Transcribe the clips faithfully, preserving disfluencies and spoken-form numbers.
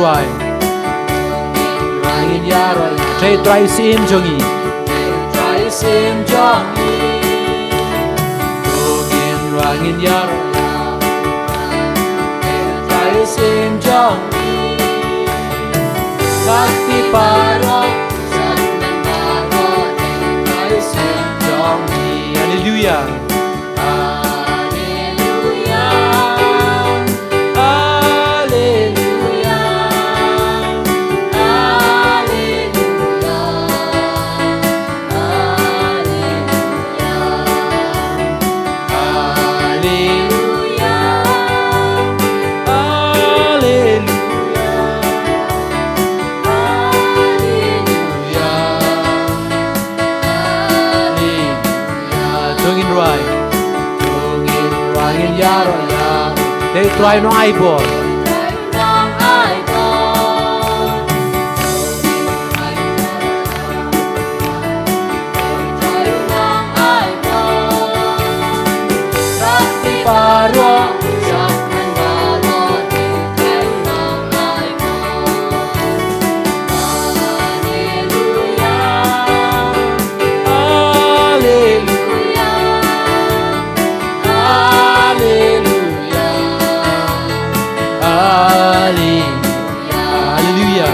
Trai. Trai ngin ïaroh ïa. Trei Trai Syiem jong ngi. Trei Syiem jong ngi. To Trai ngin ïaroh ïa. Trei Syiem jong ngi. Sakti baroh. Trei Syiem jong ngi. Haleluia. Haleluia. Haleluia. Haleluia. Haleluia. Haleluia. Haleluia. Haleluia. To ngin rwai. To ngin rwai, ngin ïaroh ïa. Te Trai u nongaibor. Haleluia. Haleluia. Haleluia. Haleluia. Haleluia. Haleluia.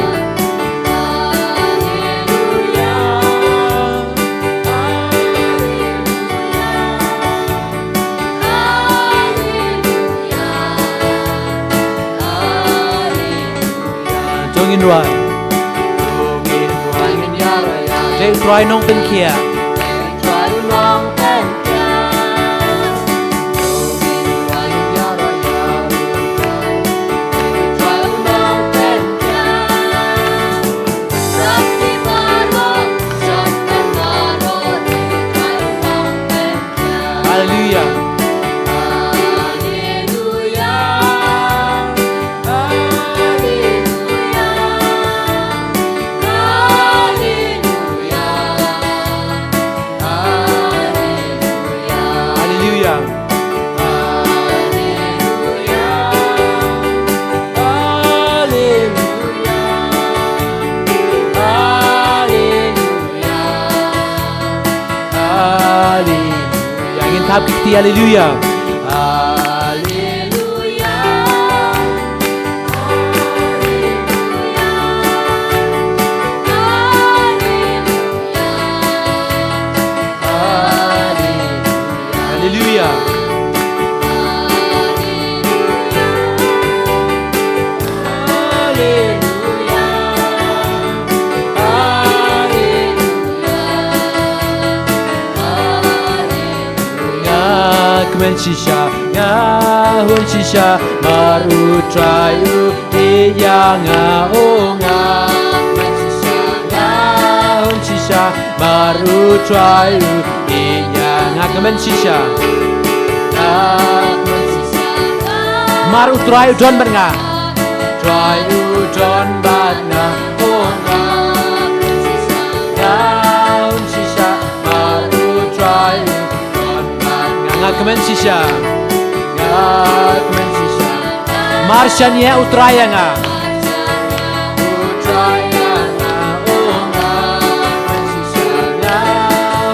To ngin rwai. To ngin rwai, ngin ïaroh ïa. Te Trai u nongpynkhiah. Te Trai u nongpynkhiah. To ngin rwai, ngin ïaroh ïa. Te Trai u nongpynkhiah. Sakti baroh, sakti baroh, Te Trai u nongpynkhiah. Haleluia. Haleluia. Haleluia. Haleluia. Haleluia. Haleluia. Haleluia. Haleluia. Haleluia. Ngin thap ki kti haleluia. Haleluia. Haleluia. Haleluia. Haleluia. Haleluia. Nga kmen shisha, nga hun shisha, namar u Trai u ïeit ïa nga, oh nga kmen shisha, nga hun shisha, namar u Trai u ïeit ïa nga, kmen shisha. Nga kmen shisha. Namar u Trai u don bad nga. Trai u don bad nga. Oh, nga kmen shisha. Nga hun shisha. Namar u Trai u don bad nga. Nga kmen shisha. Nga kmen shisha. Namar shane u Trai ïa nga. U Trai ïa nga. Oh, nga kmen shisha. Nga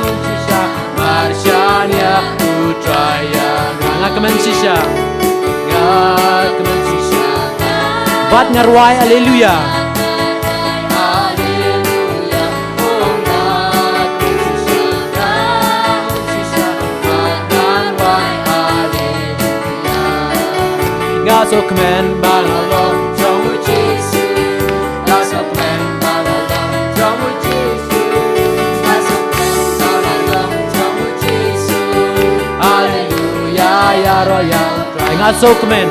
hun shisha. Namar shane u Trai ïa nga. Nga kmen shisha. Nga kmen shisha. Bad nga rwai haleluia. Haleluia. Oh, nga kmen shisha. Nga hun shisha. Bad nga rwai haleluia. Nga sngewkmen ba nga long jong u Jisu. Nga sngewkmen ba nga long jong u Jisu. Nga sngewkmen ba nga long jong u Jisu. Haleluia, ïaroh ïa u Trai. Nga sngewkmen.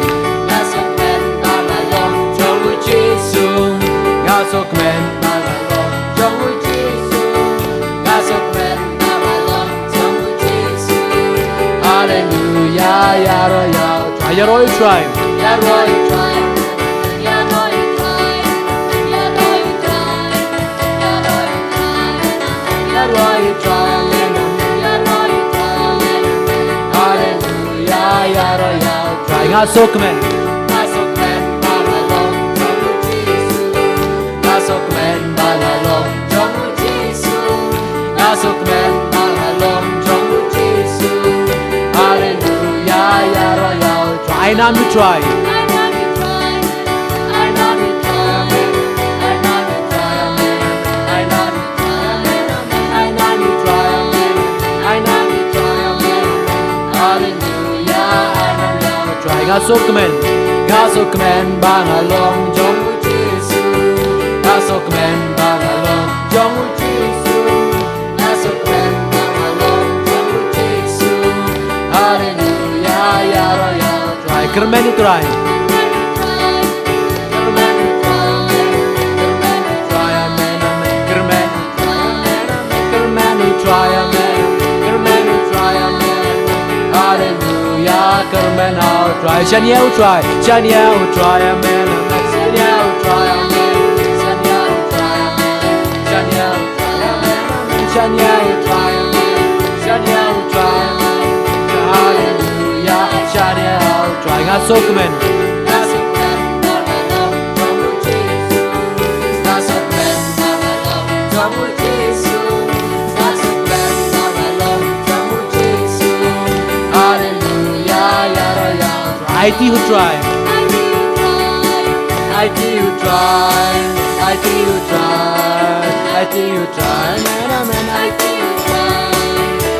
Nga sngewkmen ba nga long jong u Jisu. Nga sngewkmen ba nga long jong u Jisu. Nga sngewkmen ba nga long jong u Jisu. Haleluia, ïaroh ïa u Trai. Ïaroh ïa u Trai. Ïaroh ïa u Trai. Haleluia, ïaroh ïa u Trai. Nga sngewkmen. Nga sngewkmen ba nga long jong u Jisu. Ainam ïa u Trai. Trai, nga sngewkmen, nga sngewkmen ba nga long jong u Jisu. Nga sngewkmen ba nga long jong u Jisu. Nga sngewkmen ba nga long jong u Jisu. Haleluya, ïaroh ïa u Trai. Kyrmen ïa u Trai. Kyrmen ïa u Trai, amen. Kyrmen ïa u Trai, amen, amen. Kyrmen ïa u Trai, amen, amen. Kyrmen ïa u Trai, amen. Kyrmen ïa u Trai, amen. Haleluya, kyrmen ïa u Trai. Shaniah ïa u Trai, shaniah ïa u Trai, amen, amen. Shaniah ïa u Trai, amen. Shaniah ïa u Trai, amen. Shaniah ïa u Trai, amen, amen. Shaniah ïa u Trai, amen. Shaniah ïa u Trai, amen. Haleluya, shaniah ïa u Trai. Nga sngewkmen. Nga sngewkmen ba nga long jong u Jisu. Nga sngewkmen ba nga long jong u Jisu. Nga sngewkmen ba nga long jong u Jisu. Haleluya, ïaroh ïa u Trai. Aiti ïa u Trai. Aiti ïa u Trai. Aiti ïa u Trai. Aiti ïa u Trai. Amen, amen. Aiti ïa u Trai.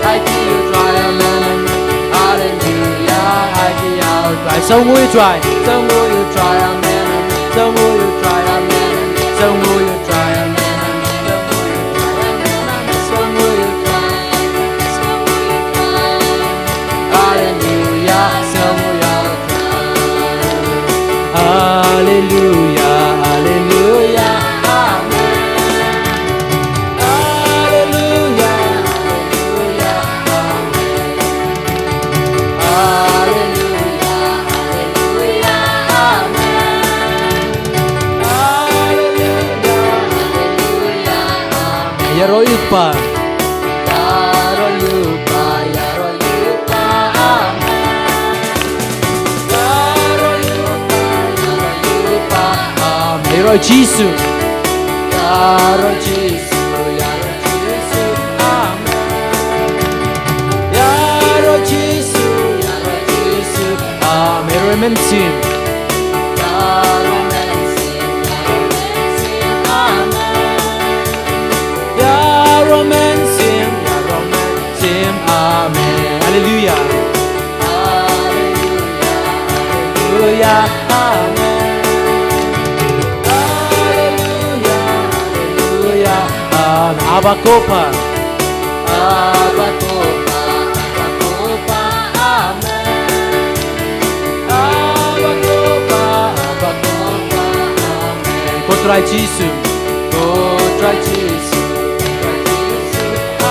Aiti ïa u Trai. Amen, amen. Haleluya. Aiti ïa u Trai. Sngewbha ïa u Trai. Sngewbha ïa u Trai. Amen, amen. Sngewbha ïa u Trai. Amen, amen. Sngewbha ïa u Trai. Amen, amen. Sngewbha ïa u Trai. Haleluya, sngewbha ïa u Trai. Haleluya, haleluya, amen. Haleluya, haleluya, amen. Haleluya, haleluya, amen. Haleluya, haleluya, amen. Ïaroh ïa u Kpa. Ïaroh ïa u Kpa, ïaroh ïa u Kpa, amen. Ïaroh ïa u Kpa, ïaroh ïa u Kpa, amen. Ïaroh ïa u Jisu. Ïaroh ïa u Jisu, ïaroh ïa u Jisu, amen. Ïaroh ïa u Jisu, ïaroh ïa u Jisu, amen. Ïaroh ïa u Mynsiem. Ïaroh ïa u Mynsiem, ïaroh ïa u Mynsiem, amen. Ïaroh ïa u Mynsiem, ïaroh ïa u Mynsiem, amen. Haleluya. Haleluya, haleluya, amen. Haleluya, haleluya, amen. Abba Ko Pa. Abba Ko Pa, Abba Ko Pa, amen. Abba Ko Pa, Abba Ko Pa, amen. Ko Trai Jisu. Ko Trai Jisu, Trai Jisu,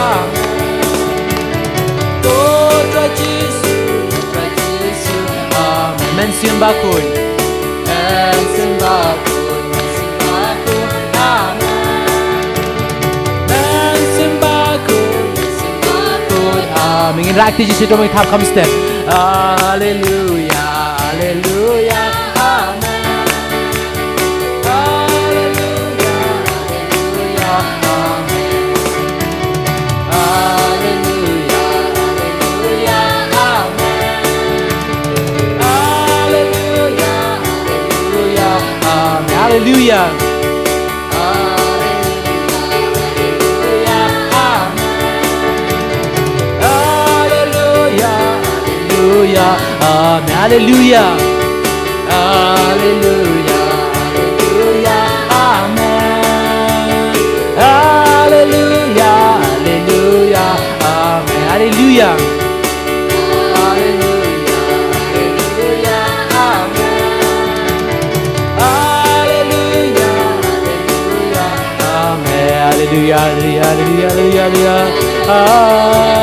amen. Ko Trai Jisu, Trai Jisu, amen. Mynsiem Bakhuid. Mynsiem Bakhuid, Mynsiem Bakhuid, amen. Mynsiem Bakhuid, Mynsiem Bakhuid, amen. Ngin rah kti Jisu, to ngin thap kham step. Haleluya, haleluya, amen. Haleluya, haleluya, amen. Haleluya, haleluya, amen. Haleluya, haleluya, amen. Haleluya. Haleluya, haleluya, amen. Haleluya, haleluya, amen. Haleluya. Haleluya, haleluya, amen. Haleluya, haleluya, amen. Haleluya. Haleluya, haleluya, amen. Haleluya, haleluya, amen. Haleluya, haleluya, haleluya, haleluya, haleluya. Ah.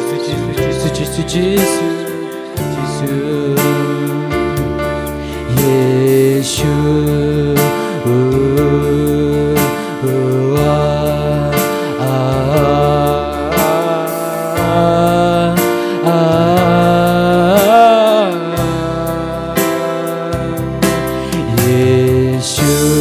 Jisu, Jisu, Jisu, Jisu, Jisu, Jisu. Jisu.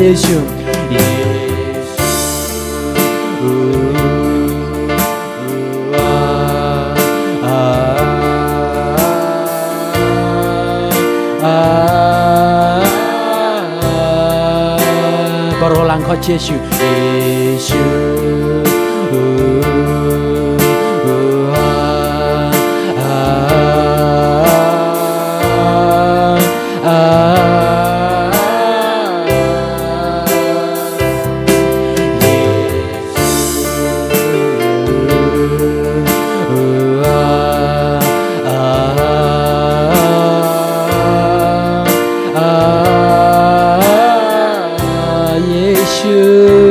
Jisu. Jisu. Jisu. Baroh lang khot Jisu. Jisu. Jisu,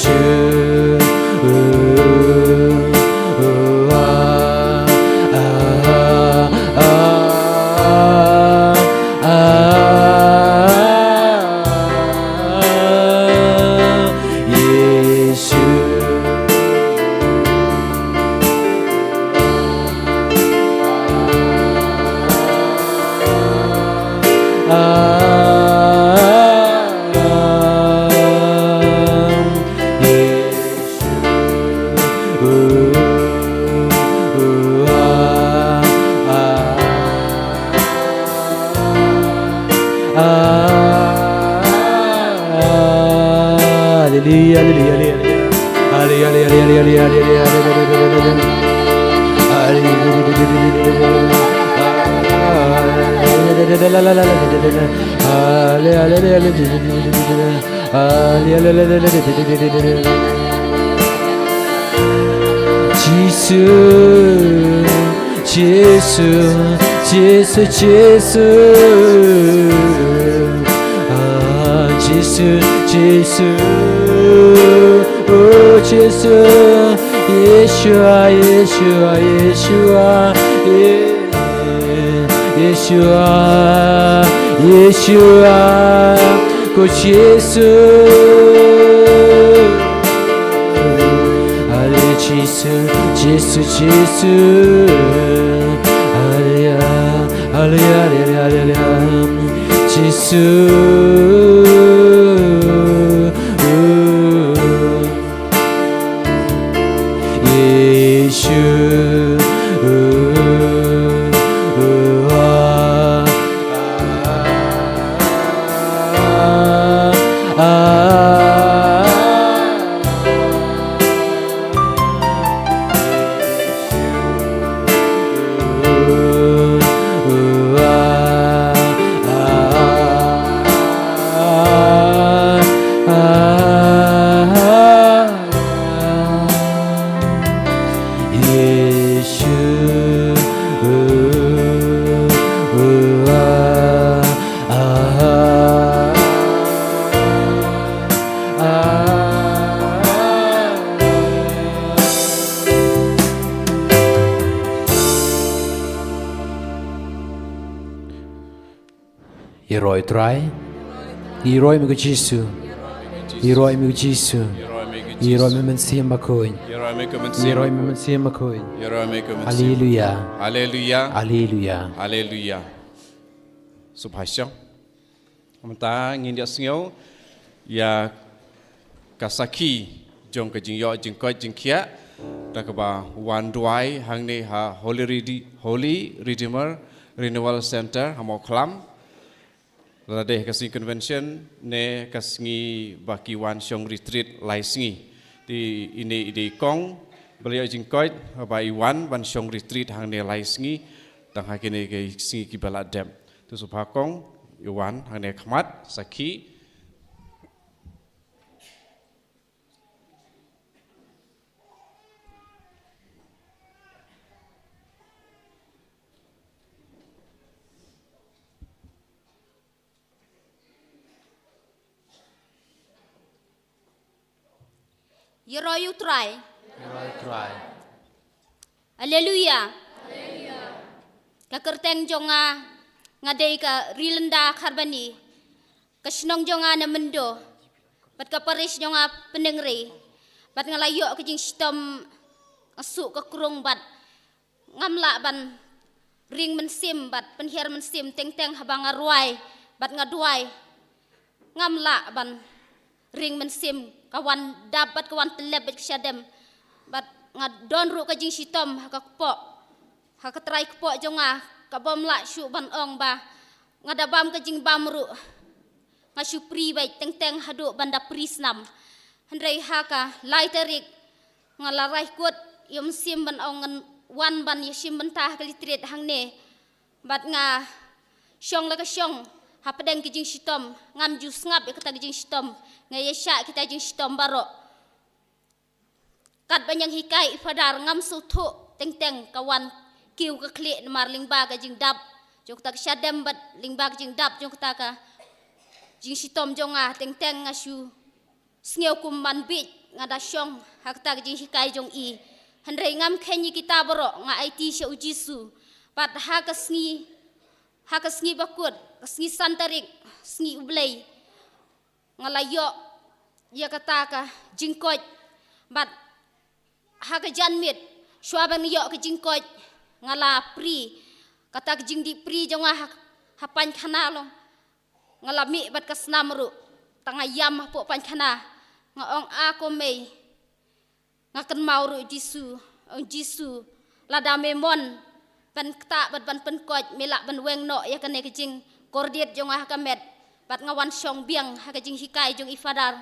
Jisu. Jisu. Hallelujah, hallelujah, hallelujah. Hallelujah, hallelujah, hallelujah. Hallelujah, hallelujah, hallelujah. Jisu, Jisu, Jisu, Jisu. Ah, Jisu, Jisu. Oh, Jisu. Yeshua, Yeshua, Yeshua. Ye-, Yeshua, Yeshua. Ko Jisu. Ale Jisu, Jisu, Jisu. Ale, ale, ale, ale, ale, ale. Jisu. Jisu. Ïaroh ïa u Trai. Ïaroh ïa me ko Jisu. Ïaroh ïa me ko Jisu. Ïaroh ïa me Mynsiem Bakhuid. Ïaroh ïa me Mynsiem Bakhuid. Haleluya. Haleluya. Haleluya. Haleluya. Subhashang. Mynta ngin ïa sngew ïa ka sakhi jong ka jingïoh jingkoit jingkhiah da kaba wan duwai hangne ha Holy, Rede- Holy Redeemer Renewal Center ha Mawkhlam. Lada dei ka sngi convention ne ka sngi ba ki wan shong retreat lai sngi. Te ine i dei i kong ba la ïoh jingkoit ba i wan ban shong retreat hangne lai sngi. Tang ha kine ki sngi kiba la dep. Te sngewbha kong, i wan hangne khmat sakhi. Ïaroh ïa U Trai. Ïaroh ïa U Trai. Haleluya. Ka kyrteng jong nga, nga dei ka Rilinda Kharbani. Ka shnong jong nga na Myndo. Bad ka parish jong nga Pnengri. Bad nga la ïoh ka jingshitom, nga suk ka krung bad ngam lah ban ring mynsiem bad pynhiar mynsiem teng teng haba nga rwai bad nga duwai. Ngam lah ban ring mynsiem, ka wan dap bad ka wan tyllep bad ka shadem. Bad nga don ruh ka jingshitom ha ka kpoh, ha ka trai kpoh jong nga, ka bym lah shuh ban ong ba nga da bam ka jingbam ruh. Nga shu pri beit teng teng haduh ban da pri snam. Hynrei ha ka lai tarik nga la rai kut ïa mynsiem ban ong ngan wan ban ïa shim bynta ha ka retreat hangne. Bad nga shong la ka shong hapdeng ka jingshitom, ngam ju sngap ïa kata ka jingshitom, nga ïa shah kita jingshitom baroh. Katba nang hikai i Fadar ngam sngewthuh teng teng ka wan kiew ka khlieh namar lyngba ka jingdap jong kata ka shadem bad lyngba ka jingdap jong kata ka jingshitom jong nga teng teng nga shu sngew kum ban bieit nga da shong ha kata ka jinghikai jong i. Hynrei ngam kheiñ ïa kita baroh, nga aiti sha U Jisu. Bad ha ka sngi, ha ka sngi bakut, ka sngi san tarik, sngi U Blei, nga la ïoh ïa kata ka jingkoit. Bad ha ka janmiet shuwa ban ïoh ka jingkoit, nga la pri. Kata ka jingdih pri jong nga ha, ha painkhana long. Nga la mih bad ka snam ruh, tang nga ïam hapoh painkhana. Nga ong, a ko mei, nga kynmaw ruh Jisu, ong Jisu, lada me mon ban ktah bad ban pynkoit, me lah ban weng noh ïa kane ka jingkordit jong nga ha ka met. Bad nga wan shong biang ha ka jinghikai jong i Fadar.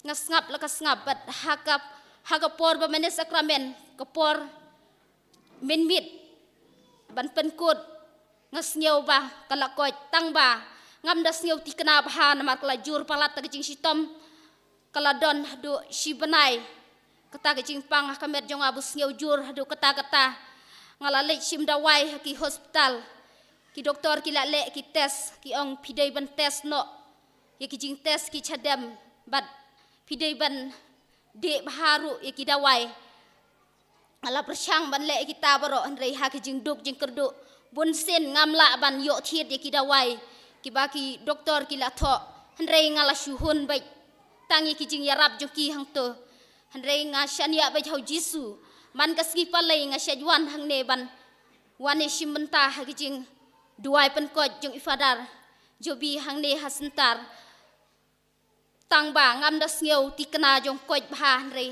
Nga sngap la ka sngap bad ha ka, ha ka por ba mynne sakramen, ka por mynmiet ban pynkut, nga sngew ba ka la koit, tang ba ngam da sngew thikna bha namar ka la jur palat ka jingshitom. Ka la don haduh shi bnai kata ka jingpang ha ka met jong nga, ba sngew jur haduh katta katta. Nga la leit shim dawai ha ki hospital. Ki doktor ki la leh ki test, ki ong phi dei ban test noh ïa ki jingtest ki shadem bad phi dei ban dih bha ruh ïa ki dawai. Nga la pyrshang ban leh ïa kita baroh, hynrei ha ki jingduk jingkyrduh bun sien ngam lah ban ïoh thied ïa ki dawai kiba ki doktor ki la thoh. Hynrei nga la shu hun beit tang ïa ki jingïarap jong ki hangto. Hynrei nga shaniah beit ha U Jisu. Man ka sngi Palei nga shait wan hangne ban wan ïa shim bynta ha ki jingduwai pynkoit jong i Fadar Jobi hangne ha center. Tang ba ngam da sngew thikna jong koit bha, hynrei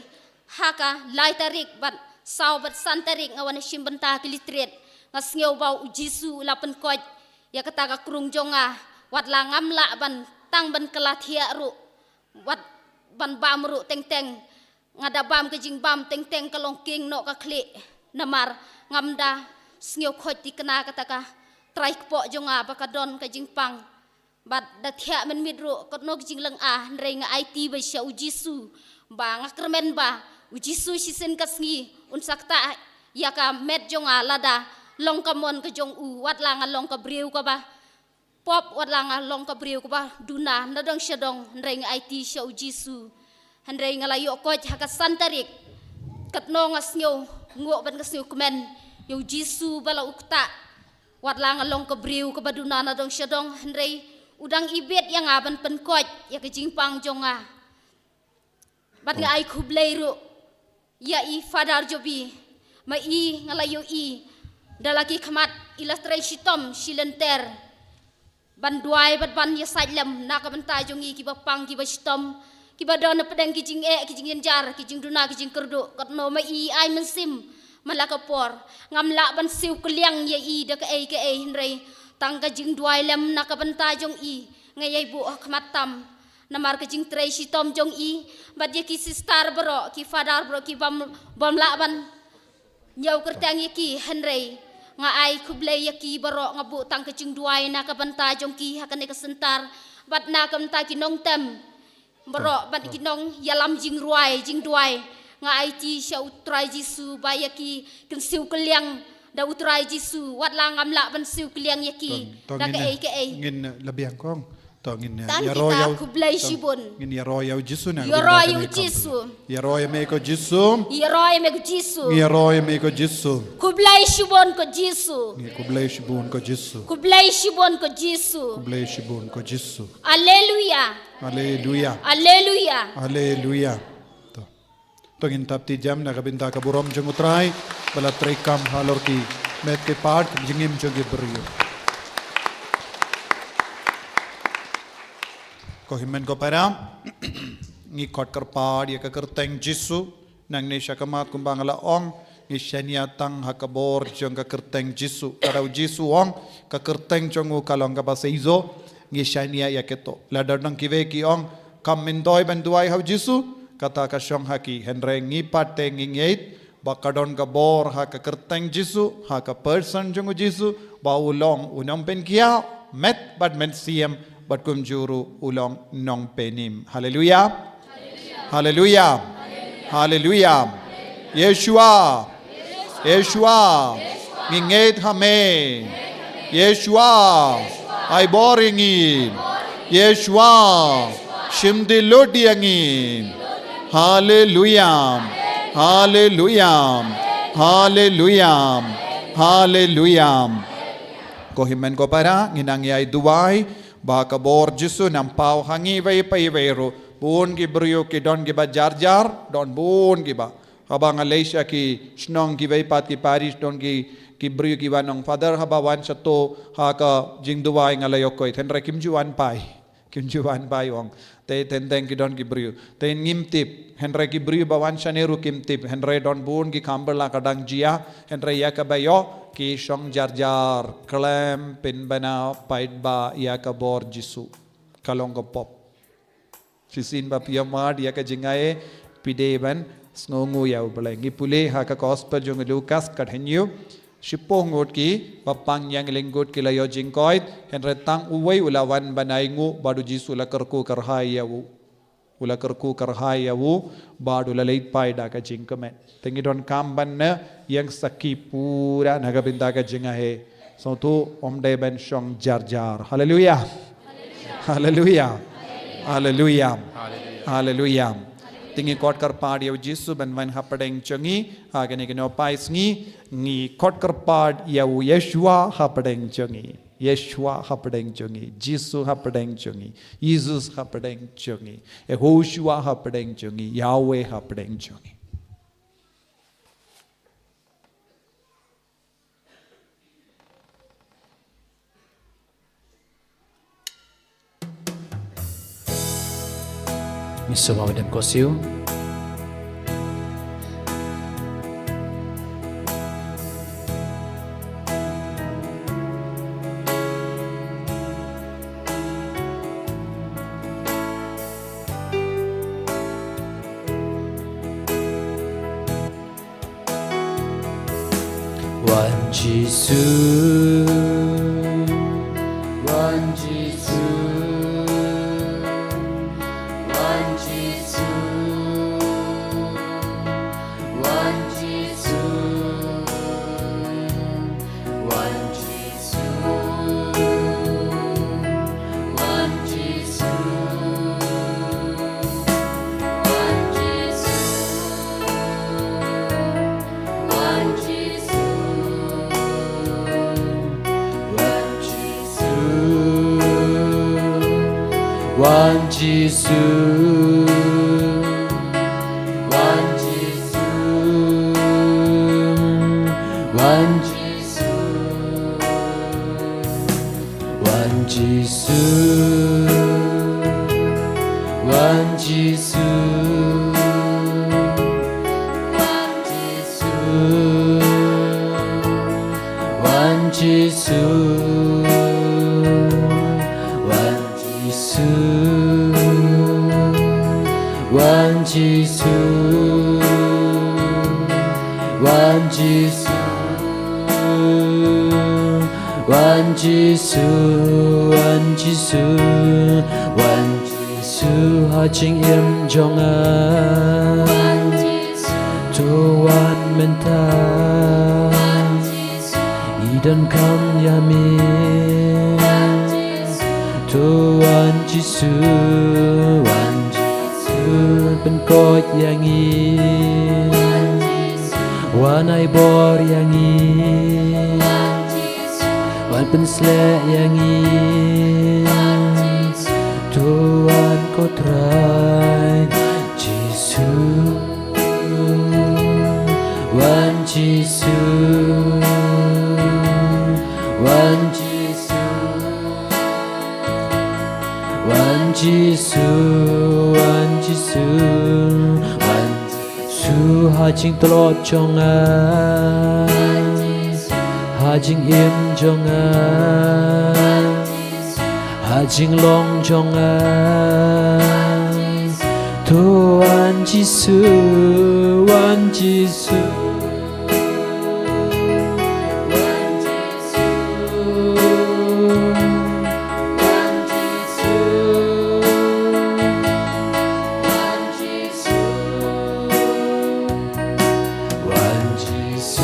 ha ka lai tarik bad saw bad san tarik nga wan shim bynta ha ka retreat, nga sngew ba U Jisu u la pynkoit ïa kata ka krung jong nga. Wat la ngam lah ban tang ban kylla thiah ruh, wat ban bam ruh teng teng. Nga da bam ka jingbam teng teng, ka long king noh ka khlieh. Namar ngam da sngew khoit thikna kata ka trai kpoh jong nga ba ka don ka jingpang. Bad da thiah mynmiet ruh katno ka jinglynga, hynrei nga aiti beit sha U Jisu ba nga kyrmen ba U Jisu shisien ka sngi un sa ktah ïa ka met jong nga lada long ka mon ka jong u. Wat la nga long ka briew kaba pop, wat la nga long ka briew kaba duna na dong sha dong, hynrei nga aiti sha U Jisu. Hynrei nga la ïoh koit ha ka san tarik. Katno nga sngew nguh bad nga sngew kmen ïa U Jisu ba la u ktah. Wat la nga long ka briew kaba duna na dong sha dong, hynrei u dang ibit ïa nga ban pynkoit ïa ka jingpang jong nga. Bad nga ai khublei ruh ïa i Fadar Jobi, ma i nga la ïohi da la ki khmat, i la trei shitom shilynter. ban duwai bad ban ïasaid lem na ka bynta jong ngi kiba pang, kiba shitom, kiba don na pdeng ki jingeh, ki jingjynjar, ki jingduna, ki jingkyrduh. Katno ma i ai mynsiem man la ka por. Ngam lah ban siew kylliang ïa i da kaei kaei, hynrei tang ka jingduwai lem na ka bynta jong i nga ïai buh ha khmat tam. Namar ka jingtrei shitom jong i bad ïa ki sister baroh, ki father baroh, ki bym, bym lah ban ñiew kyrteng ïa ki, hynrei nga ai khublei ïa ki baroh, nga buh tang ka jingduwai na ka bynta jong ki ha kane ka center bad na ka bynta ki nongtem baroh bad ki nongïalam jingrwai, jingduwai. Nga aiti sha U Trai Jisu ba ïa ki kin siew kylliang da U Trai Jisu, wat la ngam lah ban siew kylliang ïa ki da kaei kaei. Ngin, eh, la biang kong. To ngin, eh, ïaroh ïa u, khublei shibun. Ngin ïaroh ïa u Jisu na, ïaroh ïa u Jisu. Ïaroh ïa me ko Jisu. Ïaroh ïa me ko Jisu. Ïaroh ïa me ko Jisu. Khublei shibun ko Jisu. Ngi khublei shibun ko Jisu. Khublei shibun ko Jisu. Khublei shibun ko Jisu. Haleluya. Haleluya. Haleluya. Haleluya. To. To ngin tap ti jam na ka bynta ka burom jong U Trai ba la trei kam halor ki met ki pat, ki jingim jong ki briew. Ko hynmen ko para, ngi khot kyrpad ïa ka kyrteng Jisu. Nangne sha khmat kumba nga la ong, ngi shaniah tang ha ka bor jong ka kyrteng Jisu. Ka dei u Jisu u ong ka kyrteng jong u ka long kaba seisoh. Ngi shaniah ïa kato. Lada don kiwei ki ong kam myntoi ban duwai ha u Jisu, kata ka shong ha ki, hynrei ngi pat te ngi ngeit ba ka don ka bor ha ka kyrteng Jisu, ha ka person jong u Jisu, ba u long u nongpynkhiah met bad mynsiem bad kumjuh ruh u long nongpynim. Haleluya. Haleluya. Haleluya. Yeshua. Yeshua. Ngi ngeit ha me. Yeshua. Ai bor ïa ngi. Yeshua. Shim dih lut ïa ngi. Haleluya. Haleluya. Haleluya. Haleluya. Ko hynmen ko para, ngi nang ïai duwai ba ka bor Jisu un paw ha ngi iwei pa iwei ruh. Bun ki briew ki don kiba jar jar, don bun kiba. Haba nga leit sha ki shnong kiwei pat ki parish, don ki, ki briew kiba ong, Father, haba wan shato ha ka jingduwai nga la ïoh koit, hynrei kim ju wan phai. Kim ju wan phai, ong. Te teng teng ki don ki briew. Te ngim tip, hynrei ki briew ba wan shane ruh kim tip, hynrei don bun ki kham bha la ka dang jia, hynrei ïa kaba ïoh ki shong jar jar, khlem pynbna paidbah ïa ka bor Jisu. Ka long ka pop. Shisien ba phi ïa mad ïa ka jingaiei, phi dei ban sngewnguh ïa U Blei. Ngi pule ha ka gospel jong u Lukas, ka dei hynñiew. Shiphew ngut kiba pang ïa ngi lyngkut ki la ïoh jingkoit, hynrei tang uwei u la wan ban ainguh bad u Jisu u la kyrkhu kyrhai ïa u. U la kyrkhu kyrhai ïa u bad u la leit phai da ka jingkmen. Te ngi donkam ban ïeng sakhi pura na ka bynta ka jingaiei. Sngewthuh, ym dei ban shong jar jar. Haleluya. Haleluya. Haleluya. Haleluya. Te ngi khot kyrpad ïa u Jisu ban wan hapdeng jong ngi ha kane ka nohpai sngi. Ngi khot kyrpad ïa u Yeshua hapdeng jong ngi. Yeshua hapdeng jong ngi. Jisu hapdeng jong ngi. Jesus hapdeng jong ngi. Yehoshua hapdeng jong ngi. Yahweh hapdeng jong ngi. Ngi sngewbha dem ko siew. Wan Jisu, wan Jisu, wan Jisu, wan Jisu, wan Jisu. Wan Jisu, wan Jisu, wan Jisu, wan Jisu, wan Jisu, wan Jisu, wan Jisu. Wan Jisu, wan Jisu, wan Jisu, wan Jisu, wan Jisu, wan Jisu, wan Jisu, wan Jisu, wan Jisu, wan Jisu ha jingim jong nga. To wan mynta, ngi donkam ïa me. To wan Jisu, wan Jisu, pynkoit ïa ngi. Wan ai bor ïa ngi. Wan pynsleh ïa ngi. To wan ko Trai Jisu. Wan Jisu, wan Jisu, wan Jisu, wan Jisu, wan Jisu ha jingtlot jong nga, ha jingim jong nga, ha jinglong jong nga. To wan Jisu, wan Jisu, wan Jisu, wan Jisu, wan Jisu, wan Jisu,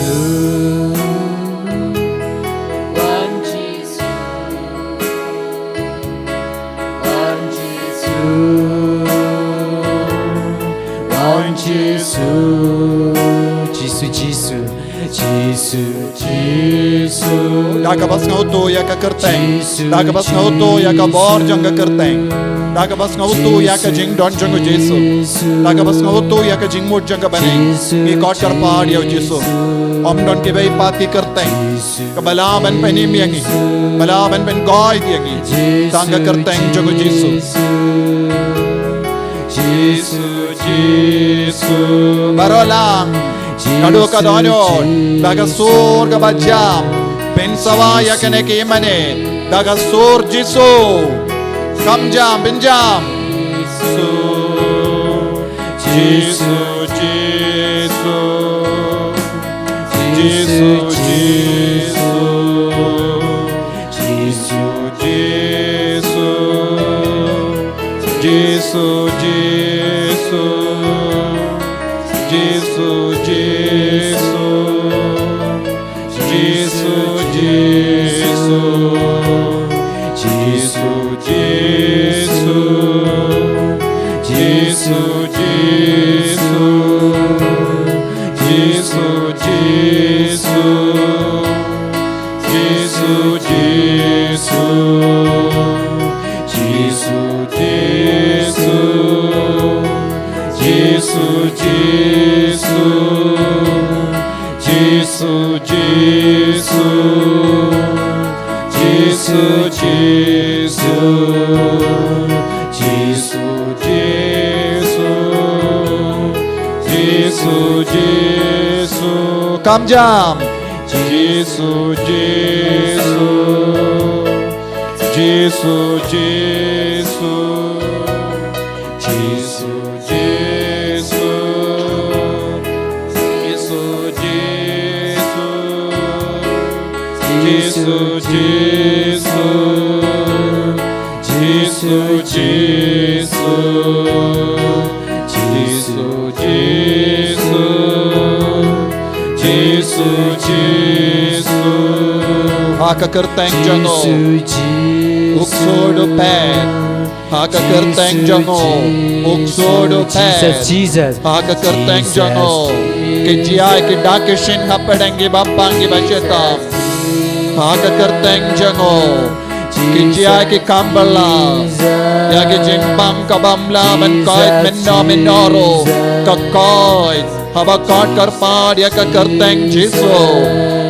wan Jisu, wan Jisu, wan Jisu, Jisu, Jisu, Jisu, Jisu. Da kaba sngewthuh ïa ka kyrteng. Jisu, da kaba sngewthuh ïa ka bor jong ka kyrteng. Da kaba sngewthuh ïa ka jingdon jong u Jisu. Jisu. Da kaba sngewthuh ïa ka jingmut jong ka bneng. Jisu, ngi khot kyrpad ïa u Jisu. Jisu. Ym don kiba i pat ki kyrteng. Jisu. Kaba lah ban pynim ïa ngi. Ba lah ban pynkoit ïa ngi. Jisu, tang ka kyrteng jong u Jisu. Jisu. Jisu, Jisu. Baroh lang. Naduh ka dohnud. Da ka sur kaba jam. Pynsawa ïa kane ka imane. Da ka sur Jisu. Kam jam, pynjam. Jisu. Jisu, Jisu. Jisu, Jisu. Jisu, Jisu. Jisu, Jisu. Jisu, Jisu. Jisu, Jisu. Jisu, Jisu. Jisu, Jisu. Jisu, Jisu. Jisu, Jisu. Jisu, Jisu. Jisu, Jisu. Jisu, Jisu. Jisu, Jisu. Jisu, Jisu. Jisu, Jisu. Kam jam. Jisu, Jisu. Jisu, Jisu. Jisu, Jisu. Jisu, Jisu. Jisu, Jisu. Jisu, Jisu. Jisu, Jisu. Jisu, Jisu. Ha ka kyrteng jong u. Jisu, Jisu. U ksuid u phet. Ha ka kyrteng jong u. U ksuid u phet. Jesus, Jesus. Ha ka kyrteng jong u. Ki jia ki dak ki shin hapdeng kiba pang kiba shitom. Ha ka kyrteng jong u. Ki jia ki kam bylla. Ïa ki jingbam ka bym lah ban koit mynno mynno ruh. Ka koit. Haba khot kyrpad ïa ka kyrteng Jisu.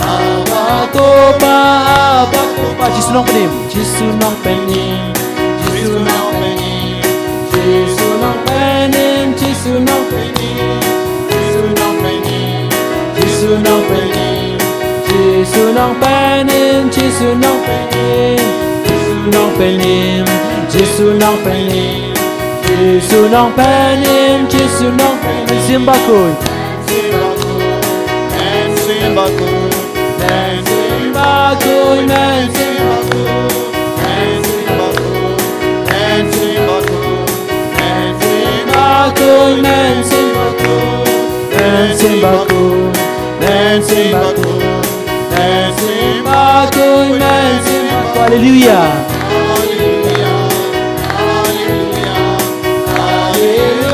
Abba Topa, Abba Topa. Jisu Nongpynim, Jisu Nongpynim, Jisu Nongpynim, Jisu Nongpynim, Jisu Nongpynim, Jisu Nongpynim, Jisu Nongpynim, Jisu Nongpynim, Jisu Nongpynim, Jisu Nongpynim, Jisu Nongpynim, Jisu Nongpynim, Jisu Nongpynim. Simba khuid. Hallelujah. Hallelujah. Hallelujah.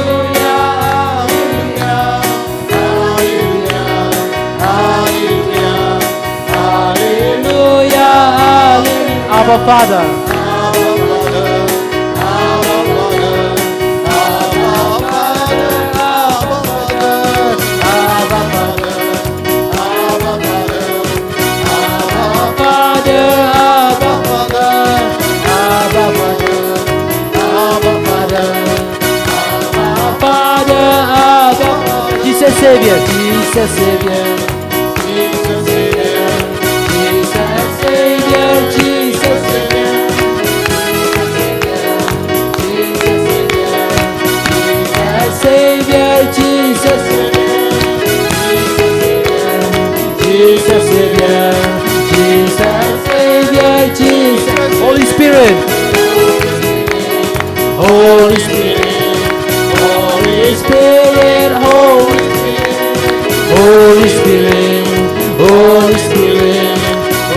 Hallelujah. Hallelujah. Hallelujah. Abba Father. Abba Father, Abba Father, Abba Father, Abba Father, Abba Father, Abba Father. Jesus Savior, Jesus Savior, Jesus Savior, Jesus Savior, Jesus Savior, Jesus Savior, Jesus Savior, Jesus Savior, Jesus Savior, Jesus Savior, Jesus. Holy Spirit. Holy Spirit, Holy Spirit, Holy Spirit, Holy Spirit,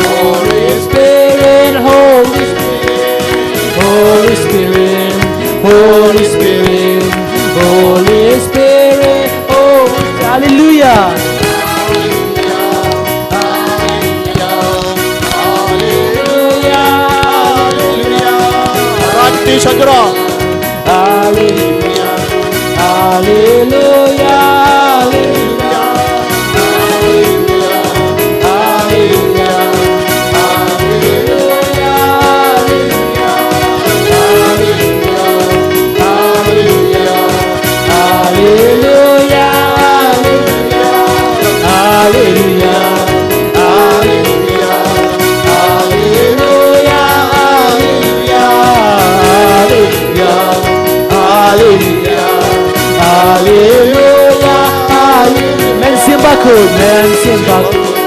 Holy Spirit, Holy Spirit, Holy Spirit, Holy Spirit, Holy Spirit, Holy Spirit. Hallelujah. Hallelujah. Hallelujah. Hallelujah. Hallelujah. Hallelujah. Hallelujah, hallelujah, hallelujah, hallelujah, hallelujah, hallelujah, hallelujah, hallelujah, hallelujah, hallelujah. Men symba khuid, men symba khuid.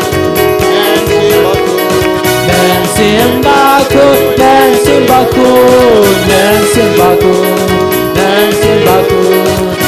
Men symba khuid, men symba khuid, men symba khuid, men symba khuid.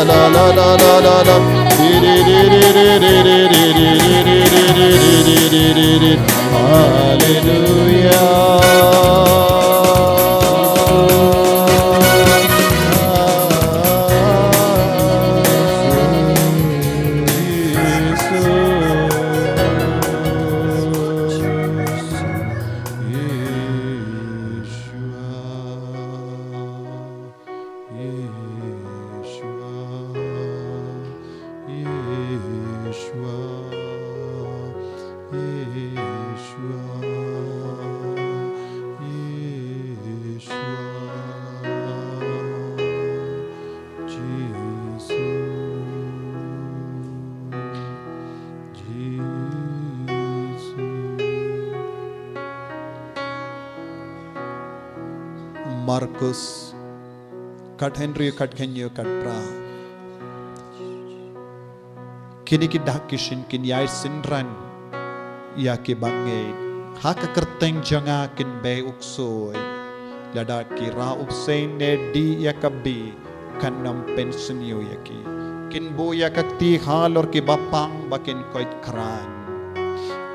la la la la la la. Di di di di di di di di di di di di di di di di di di di. Hallelujah. Markus, khat hynriew, khat khyndai, khat phra. Kine ki dak ki shin kin ïai synran ïa ki bangeit. Ha ka kyrteng jong nga kin bei u ksuid. Lada ki rah u bseiñ ne dih ïa ka bih, kan ym pynsniew ïa ki. Kin buh ïa ka kti halor ki bapang ba kin koit kran.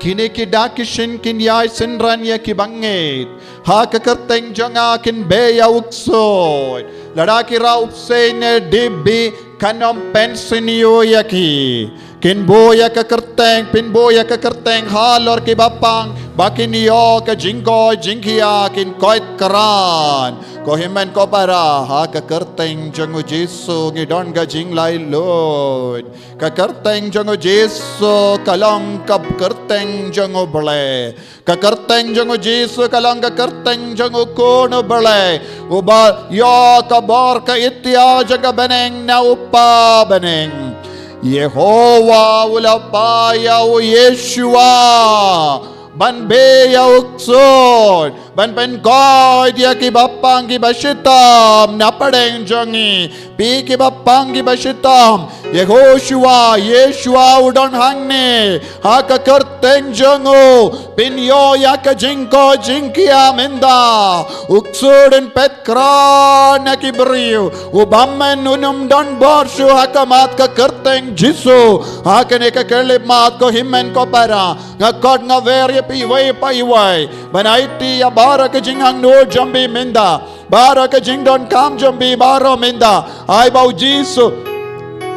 Kine ki dak ki shin kin ïai synran ïa ki bangeit. Ha ka kyrteng jong nga kin bei ïa u ksuid. Lada ki rah u bseiñ ne dih bih, kan ym pynsniew ïa ki. Kin buh ïa ka kyrteng, phin buh ïa ka kyrteng halor ki bapang ba kin ïoh ka jingkoit jingkhiah, kin koit kran. Ko hynmen ko para, ha ka kyrteng jong u Jisu ngi don ka jinglaitluid. Ka kyrteng jong u Jisu ka long ka kyrteng jong u Blei. Ka kyrteng jong u Jisu ka long ka kyrteng jong u Khun u Blei, uba ïoh ka bor ka iktiar jong ka bneng na u Kpa bneng. Jehobah u la phai ïa u Yeshua ban bei ïa u ksuid, ban pynkoit ïa ki bapang ki bashitom na pdeng jong ngi. Phi ki bapang ki bashitom, Yehoshua, Yeshua u don hangne. Ha ka kyrteng jong u phin ïoh ïa ka jingkoit jingkhiah mynta. U ksuid un peit kran na ki briew. U bymman un ym don bor shuh ha khmat ka kyrteng Jisu. Ha kane ka khyllipmat ko hynmen ko para, nga khot nga wer ïa phi iwei pa iwei ban aiti ïa baroh ka jinghangno jong phi mynta. Baroh ka jingdonkam jong phi baroh mynta. Ai ba u Jisu,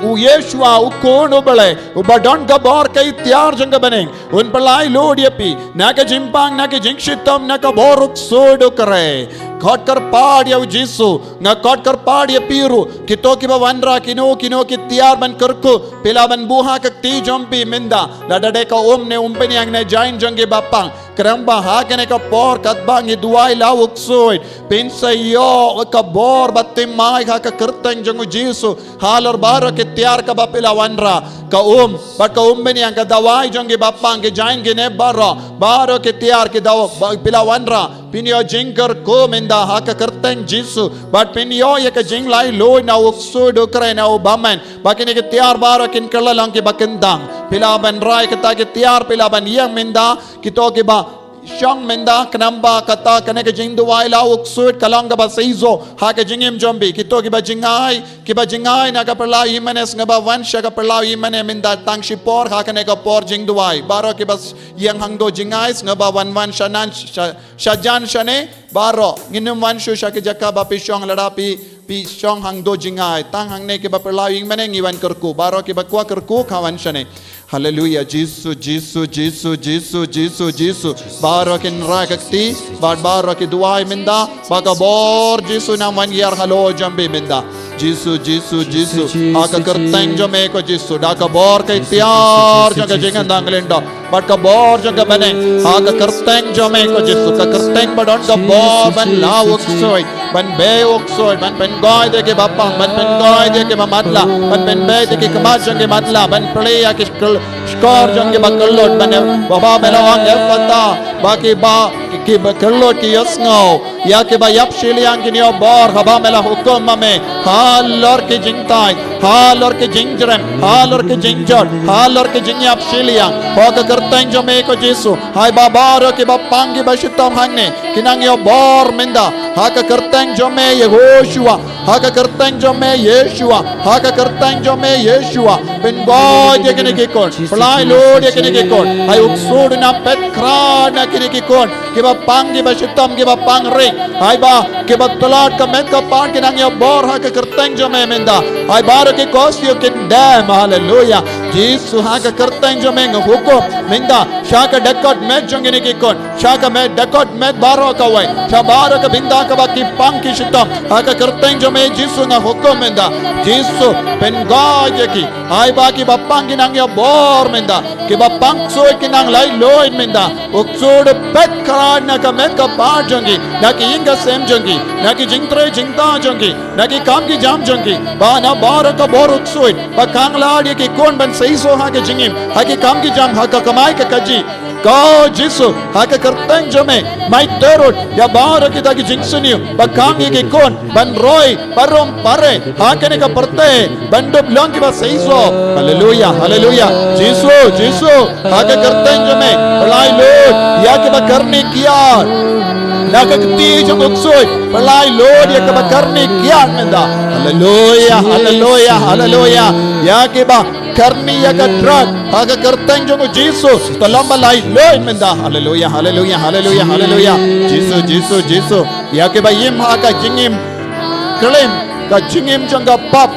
u Yeshua, u Khun u Blei, uba don ka bor ka iktiar jong ka bneng, un pyllait lut ïa phi na ka jingpang, na ka jingshitom, na ka bor u ksuid u khrei. Khot kyrpad ïa u Jisu. Nga khot kyrpad ïa phi ruh, kito kiba wanrah kino kino ki tiar ban kyrkhu, phi lah ban buh ha ka kti jong phi mynta. Lada dei ka um ne umpynïaid ne jaiñ jong ki bapang. Khnang ba ha kane ka por katba ngi duwai la u ksuid, phin sa ïoh ka bor ba thymmai ha ka kyrteng jong u Jisu. Halor baroh ki tiar kaba phi la wanrah, ka um bad ka umpynïaid, ka dawai jong ki bapang, ki jaiñ ki nep baroh, baroh ki tiar ki daw ba phi la wanrah, phin ïoh jingkyrkhu mynta ha ka kyrteng Jisu. Bad phin ïoh ïa ka jinglaitluid na u ksuid u khrei, na u bymman. Ba kine ki tiar baroh kin kylla long kiba kyntang. Phi lah ban rai kata ki tiar, phi lah ban ïeng mynta. Kito kiba shong mynta, khnang ba kata kane ka jingduwai la u ksuid ka long kaba seisoh ha ka jingim jong phi. Kito kiba jngai, kiba jngai na ka pyrlai ïingmane, sngewbha wan sha ka pyrlai ïingmane mynta, tang shipor ha kane ka por jingduwai. Baroh kiba ïeng hangto jngai, sngewbha wan wan shanan, sha, shajan shane. Baroh ngin ym wan shuh sha ki jaka ba phi shong, lada phi, phi shong hangto jngai. Tang hangne kiba pyrlai ïingmane ngi wan kyrkhu. Baroh kiba kwah kyrkhu kha wan shane. Haleluia. Jisu, Jisu, Jisu, Jisu, Jisu, Jisu. Baroh kin rah ka kti bad baroh ki duwai mynta ba ka bor Jisu nang wan ïar halor jong phi mynta. Jisu, Jisu, Jisu. Ha ka kyrteng jong me ko Jisu, da ka bor ka iktiar jong ka jingkyndong kyllindong bad ka bor jong ka bneng. Ha ka kyrteng jong me ko Jisu, ka kyrteng ba don ka bor ban la u ksuid, ban bei u ksuid, ban pynkoit ïa ki bapang, ban pynkoit ïa ki bamatlah, ban pynbeit ïa ki khmat jong ki matlah, ban plie ïa ki shkor jong ki bakyllut, ban, Baba, me la ong, Ephphatha, ba ki ba, ki bakyllut ki ïohsngew, ïa ki ba ïap shiliang kin ïoh bor, haba me la hukum ma me halor ki jingthait, halor ki jingjrem, halor ki jingjot, halor ki jingïap shiliang. Ha ka kyrteng jong me ko Jisu, ai ba baroh ki bapang ki bashitom hangne kin nang ïoh bor mynta. Ha ka kyrteng jong me Yehoshua, ha ka kyrteng jong me Yeshua, ha ka kyrteng jong me Yeshua. Pynkoit ïa kine ki khun, pyllait lut ïa kine ki khun. Ai u ksuid un peit kran na kine ki khun kiba pang, kiba shitom, kiba pang ring. Ai ba kiba tlot ka met ka pan kin nang ïoh bor ha ka kyrteng jong me mynta. Ai baroh ki kos ïoh kin dem. Haleluia. Jisu, ha ka kyrteng jong me nga hukum mynta sha ka dkhot met jong kine ki khun, sha ka met, dkhot met baroh kawei, sha baroh ka bynta kaba ki pang ki shitom. Ha ka kyrteng jong me Jisu nga hukum mynta. Jisu, pynkoit ïa ki. Ai ba kiba pang kin nang ïoh bor mynta. Kiba pang ksuid kin nang laitluid mynta. U ksuid u peit kran na ka met ka pan jong ki, na ki ïing ka sem jong ki, na ki jingtrei jingtah jong ki, na ki kam ki jam jong ki. Ba na baroh ka bor u ksuid ba khang lad ïa ki khun ban seisoh ha ka jingim, ha ki kam ki jam, ha ka kamai ka kajih. Ko Jisu, ha ka kyrteng jong me, mai turut ïa baroh kita ki jingsniew ba khang ïa ki khun ban roi barum bare ha kane ka pyrthei, ban dup long kiba seisoh. Haleluya, haleluya. Jisu, Jisu, ha ka kyrteng jong me, pynlait lut ïa kiba kyrni kiar na ka kti jong u ksuid, pynlait lut ïa kiba kyrni kiar mynta. Haleluya, haleluya, haleluya. Ïa kiba kyrni ïa ka drug, ha ka kyrteng jong u Jisu, to long ba lait lut mynta. Haleluya, haleluya, haleluya, haleluya. Jisu, Jisu, Jisu. Ïa kiba im ha ka jingim klim, ka jingim jong ka pap,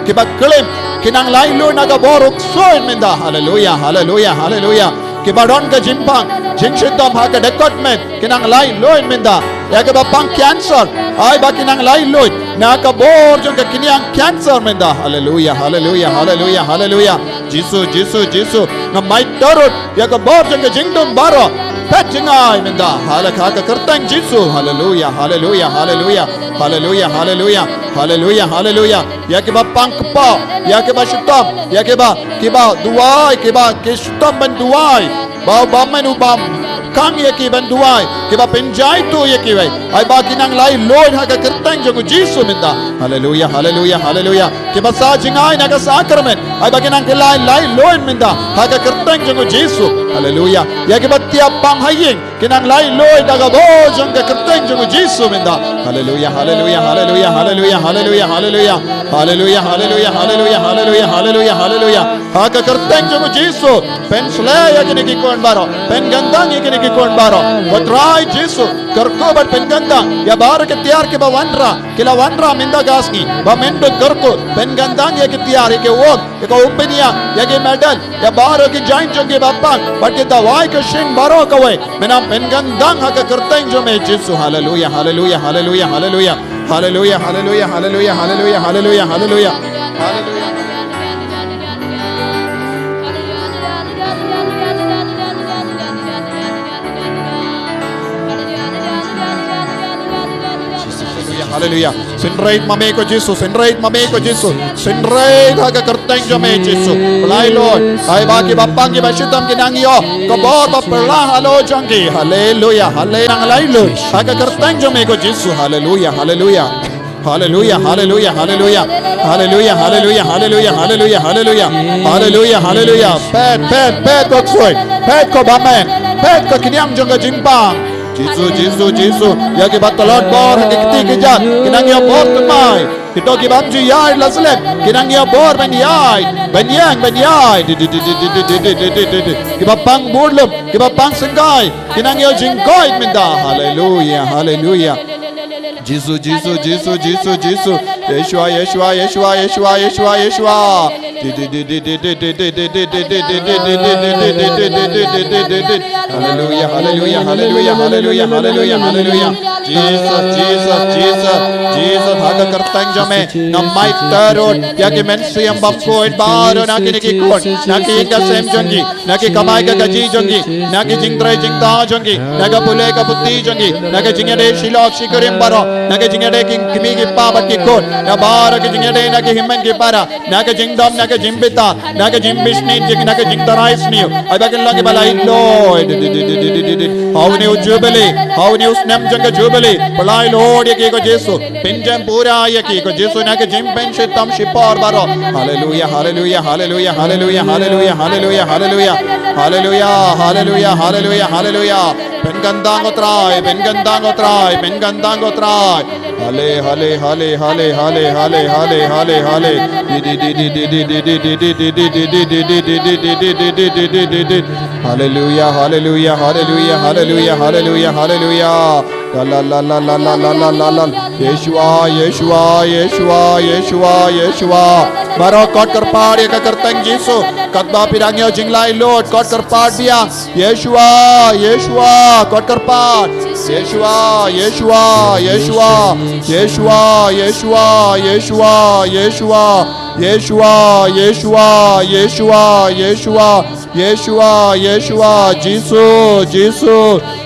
kiba klim, ki nang lait lut na ka bor u ksuid mynta. Haleluya, haleluya, haleluya. Kiba don ka jingpang jingshitom ha ka dei kot met, ki nang lait lut mynta. Ïa kiba pang cancer, ai ba ki nang lait lut na ka bor jong ka kynja cancer mynta. Haleluya, haleluya, haleluya, haleluya. Jisu, Jisu, Jisu, nga mai turut ïa ka bor jong ka jingdum baroh. Phet jngai mynta ha la ka kyrteng Jisu. Haleluya, haleluya, haleluya. Haleluya, haleluya, haleluya, haleluya. Ïa kiba pang kpoh, ïa kiba shitom, ïa kiba, kiba duwai, kiba ki shitom ban duwai. Ba u bymman u bym khang ïa ki ban duwai, kiba pynjai tu ïa kiwei, ai ba ki nang lait lut ha ka kyrteng jong u Jisu mynta. Haleluya, haleluya, haleluya. Kiba sah jngai na ka sakramen, ai ba ki nang kylla lait lut mynta ha ka kyrteng jong u Jisu. Haleluya. Ïa kiba tiap pang ha ïing, ki nang lait lut da ka bor jong ka kyrteng jong u Jisu mynta. Haleluya, haleluya, haleluya, haleluya, haleluya, haleluya. Haleluya, haleluya, haleluya, haleluya, haleluya, haleluya. Ha ka kyrteng jong u Jisu, pynshlei ïa kine ki khun baroh, pynkyntang ïa kine ki khun baroh. Ko Trai Jisu, kyrkhu bad pynkyntang ïa baroh ki tiar kiba wanrah, ki la wanrah mynta ka sngi. Ba men to kyrkhu, pynkyntang ïa ki tiar, ïa ki wok, ïa ka umphniang, ïa ki medal, ïa baroh ki jaiñ jong ki ba pang bad ki dawai ka shyieng baroh kawei. Men ym pynkyntang ha ka kyrteng jong me Jisu. Haleluya, haleluya, haleluya, haleluya. Haleluya, haleluya, haleluya, haleluya, haleluya, haleluya. Haleluya. Haleluya, haleluya. Synreit ma me ko Jisu, synreit ma me ko Jisu. Synreit ha ka kyrteng jong me Jisu. Pynlait lut. Ai ba kiba pang kiba shitom ki nang ïoh ka bor ba pyrshah halor jong ki. Haleluya, haleluya. Nang lait lut ha ka kyrteng jong me ko Jisu. Haleluya, haleluya. Haleluya, haleluya, haleluya. Haleluya, haleluya, haleluya, haleluya, haleluya. Haleluya, haleluya. Phet, phet, phet ko ksuid. Phet ko bymman. Phet ko kynja jong ka jingpang. Jisu, Jisu, Jisu. Ïa kiba tlot bor ha ki kti ki jait, ki nang ïoh bor thymmai. Kito ki bym ju ïaid la slem, ki nang ïoh bor ban ïaid, ban ïeng, ban ïaid. Di, di, di. Kiba pang bun lum, kiba pang syngkai, ki nang ïoh jingkoit mynta. Haleluya, haleluya. Jisu, Jisu, Jisu, Jisu, Jisu. Yeshua, Yeshua, Yeshua, Yeshua, Yeshua, Yeshua. Haleluya, haleluya, haleluya, haleluya, haleluya, haleluya. Jesus, Jesus, Jesus, Jesus. Ha ka kyrteng jong me nga mai turut ïa ki mynsiem bymkhuid baroh na kine ki khun, na ki ïing ki sem jong ki, na ki kamai ka kajih jong ki, na ki jingtrei jingthaw jong ki, na ka pule ka puthi jong ki, na ka jingïadei shi lok shi kurim baroh, na ka jingïadei ki kmie ki kpa bad ki khun, na baroh ka jingïadei na ki hynmen ki para, na ka jingdom, na ka jingbitar, na ka jingbishni, jing, na ka jingtharai sniew. Ai ba kin long kiba lait lut. Ha une u jubili, ha une u snem jong ka jubili, pynlait lut ïa ki ko Jisu. Pynjem pura ïa ki ko Jisu na ka jingpynshitom shipor baroh. Haleluya, haleluya, haleluya, haleluya, haleluya, haleluya, haleluya. Haleluya, haleluya, haleluya, haleluya. Pynkyntang ko Trai, pynkyntang ko Trai, pynkyntang ko Trai. Hale, hale, hale, hale. Haleluya, haleluya, haleluya, haleluya, haleluya, haleluya. La, la, la, la, la, la, la, la, la, la. Yeshua, Yeshua, Yeshua, Yeshua, Yeshua. Baroh kot kyrpad ïa ka kyrteng Jisu. Katba phi dang ïoh jinglait lut, kot kyrpad biang. Yeshua, Yeshua, kot kyrpad. Yeshua, Yeshua, Yeshua. Yeshua, Yeshua, Yeshua, Yeshua. Yeshua, Yeshua, Yeshua, Yeshua. Yeshua, Yeshua, Jisu, Jisu.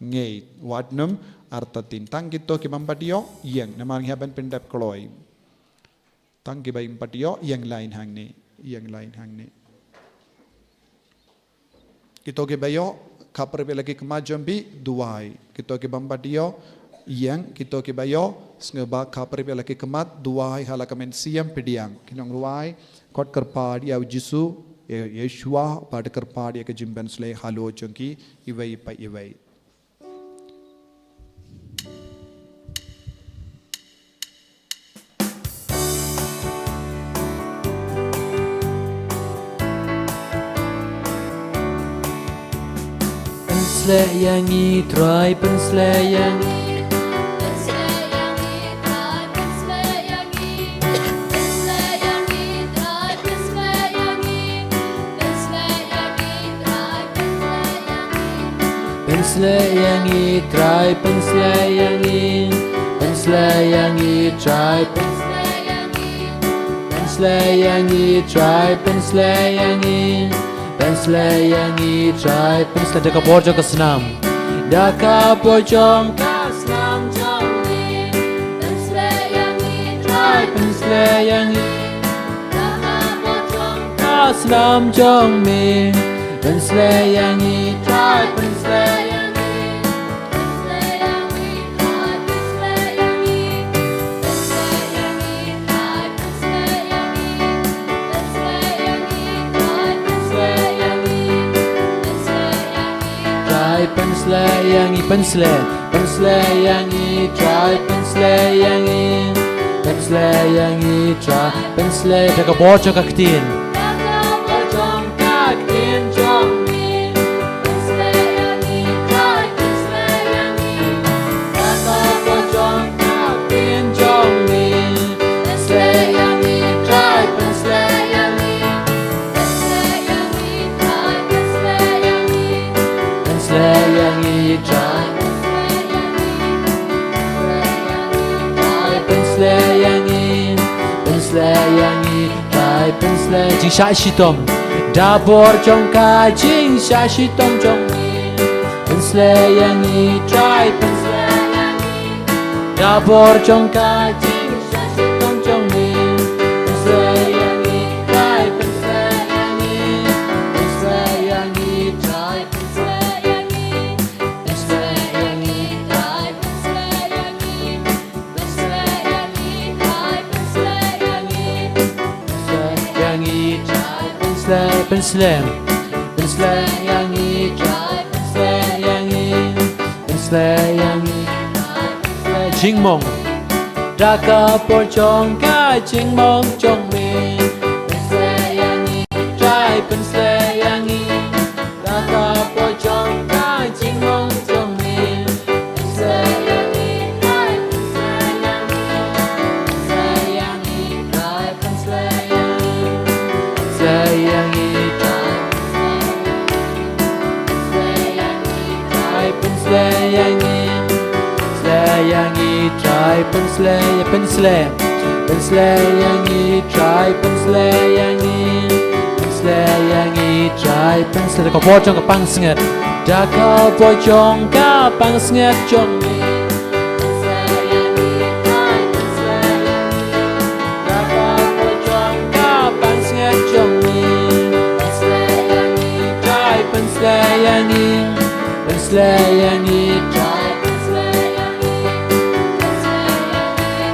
Ngeit, wat nym artatien. Tang kito ki bym pat ïoh, ïeng, namar ngi hap ban pyndep kloi. Tang ki bym pat ïoh, ïeng line hangne, ïeng line hangne. Kito kiba ïoh, khaphrip ïa la ki khmat jong phi, duwai. Kito ki bym pat ïoh, ïeng, kito kiba ïoh, sngewbha khaphrip ïa la ki khmat, duwai ha la ka mynsiem, pdiang. Ki nongrwai, khot kyrpad ïa u Jisu, ïa Yeshua, bad kyrpad ïa ka jingpynsleh halor jong ki, iwei pa iwei. Pynsleh ïa ngi, Trai, pynsleh ïa ngi. Pynsleh ïa ngi, Trai, pynsleh ïa ngi. Pynsleh ïa ngi, Trai, pynsleh ïa ngi. Pynsleh ïa ngi, Trai, pynsleh ïa ngi. Pynsleh ïa ngi, Trai, pynsleh da ka bor jong ka snam. Da ka bor jong ka snam jong ngi. Pynsleh ïa ngi, Trai, pynsleh ïa ngi. Da ka bor jong ka snam jong ngi. Pynsleh ïa ngi, Trai, pynsleh ïa ngi. Trai, pynsleh ïa ngi, pynsleh, pynsleh ïa ngi, Trai, pynsleh ïa ngi. Pynsleh ïa ngi, Trai, pynsleh da ka bor jong ka ktien. Da ka bor jong ka ktien jong ngi. Pynsleh ïa ngi, Trai, pynsleh ïa ngi. Da ka bor jong ka ktien jong ngi. Pynsleh ïa ngi, Trai, pynsleh ïa ngi. Pynsleh ïa ngi, Trai, pynsleh ïa ngi. Pynsleh ïa ngi, Trai. Pynsleh ïa ngi, pynsleh ïa ngi, Trai, pynsleh. Jingshah shitom. Da bor jong ka jingshah shitom jong ngi. Pynsleh ïa ngi, Trai, pynsleh ïa ngi. Da bor jong ka jingshah shitom jong ngi. Pynsleh ïa ngi, Trai, pynsleh ïa ngi. Pynsleh ïa ngi, Trai, pynsleh ïa ngi. Pynsleh ïa ngi, Trai, pynsleh ïa ngi. Pynsleh ïa ngi, Trai, pynsleh ïa ngi. Pynsleh ïa ngi, Trai, pynsleh, pynsleh. Pynsleh ïa ngi, Trai, pynsleh ïa ngi. Pynsleh ïa ngi, Trai, pynsleh. Jingmong. Da ka bor jong ka jingmong jong me. Pynsleh ïa ngi, Trai, pynsleh ïa ngi. Da ka bor jong ka jingmong jong me. Pynsleh ïa ngi, Trai, pynsleh ïa ngi. Pynsleh ïa ngi, Trai, pynsleh ïa ngi. Pynsleh ïa ngi, Trai, pynsleh ïa ngi. Pynsleh ïa ngi, Trai, pynsleh ïa ngi. Pynsleh ïa ngi, Trai, pynsleh, pynsleh. Pynsleh ïa ngi, Trai, pynsleh ïa ngi. Pynsleh ïa ngi, Trai, pynsleh. Da ka bor jong ka pansngiat. Da ka bor jong ka pansngiat jong ngi. Pynsleh ïa ngi, Trai, pynsleh ïa ngi. Da ka bor jong ka pansngiat jong ngi. Pynsleh ïa ngi, Trai, pynsleh ïa ngi. Pynsleh ïa ngi, Trai, pynsleh ïa ngi.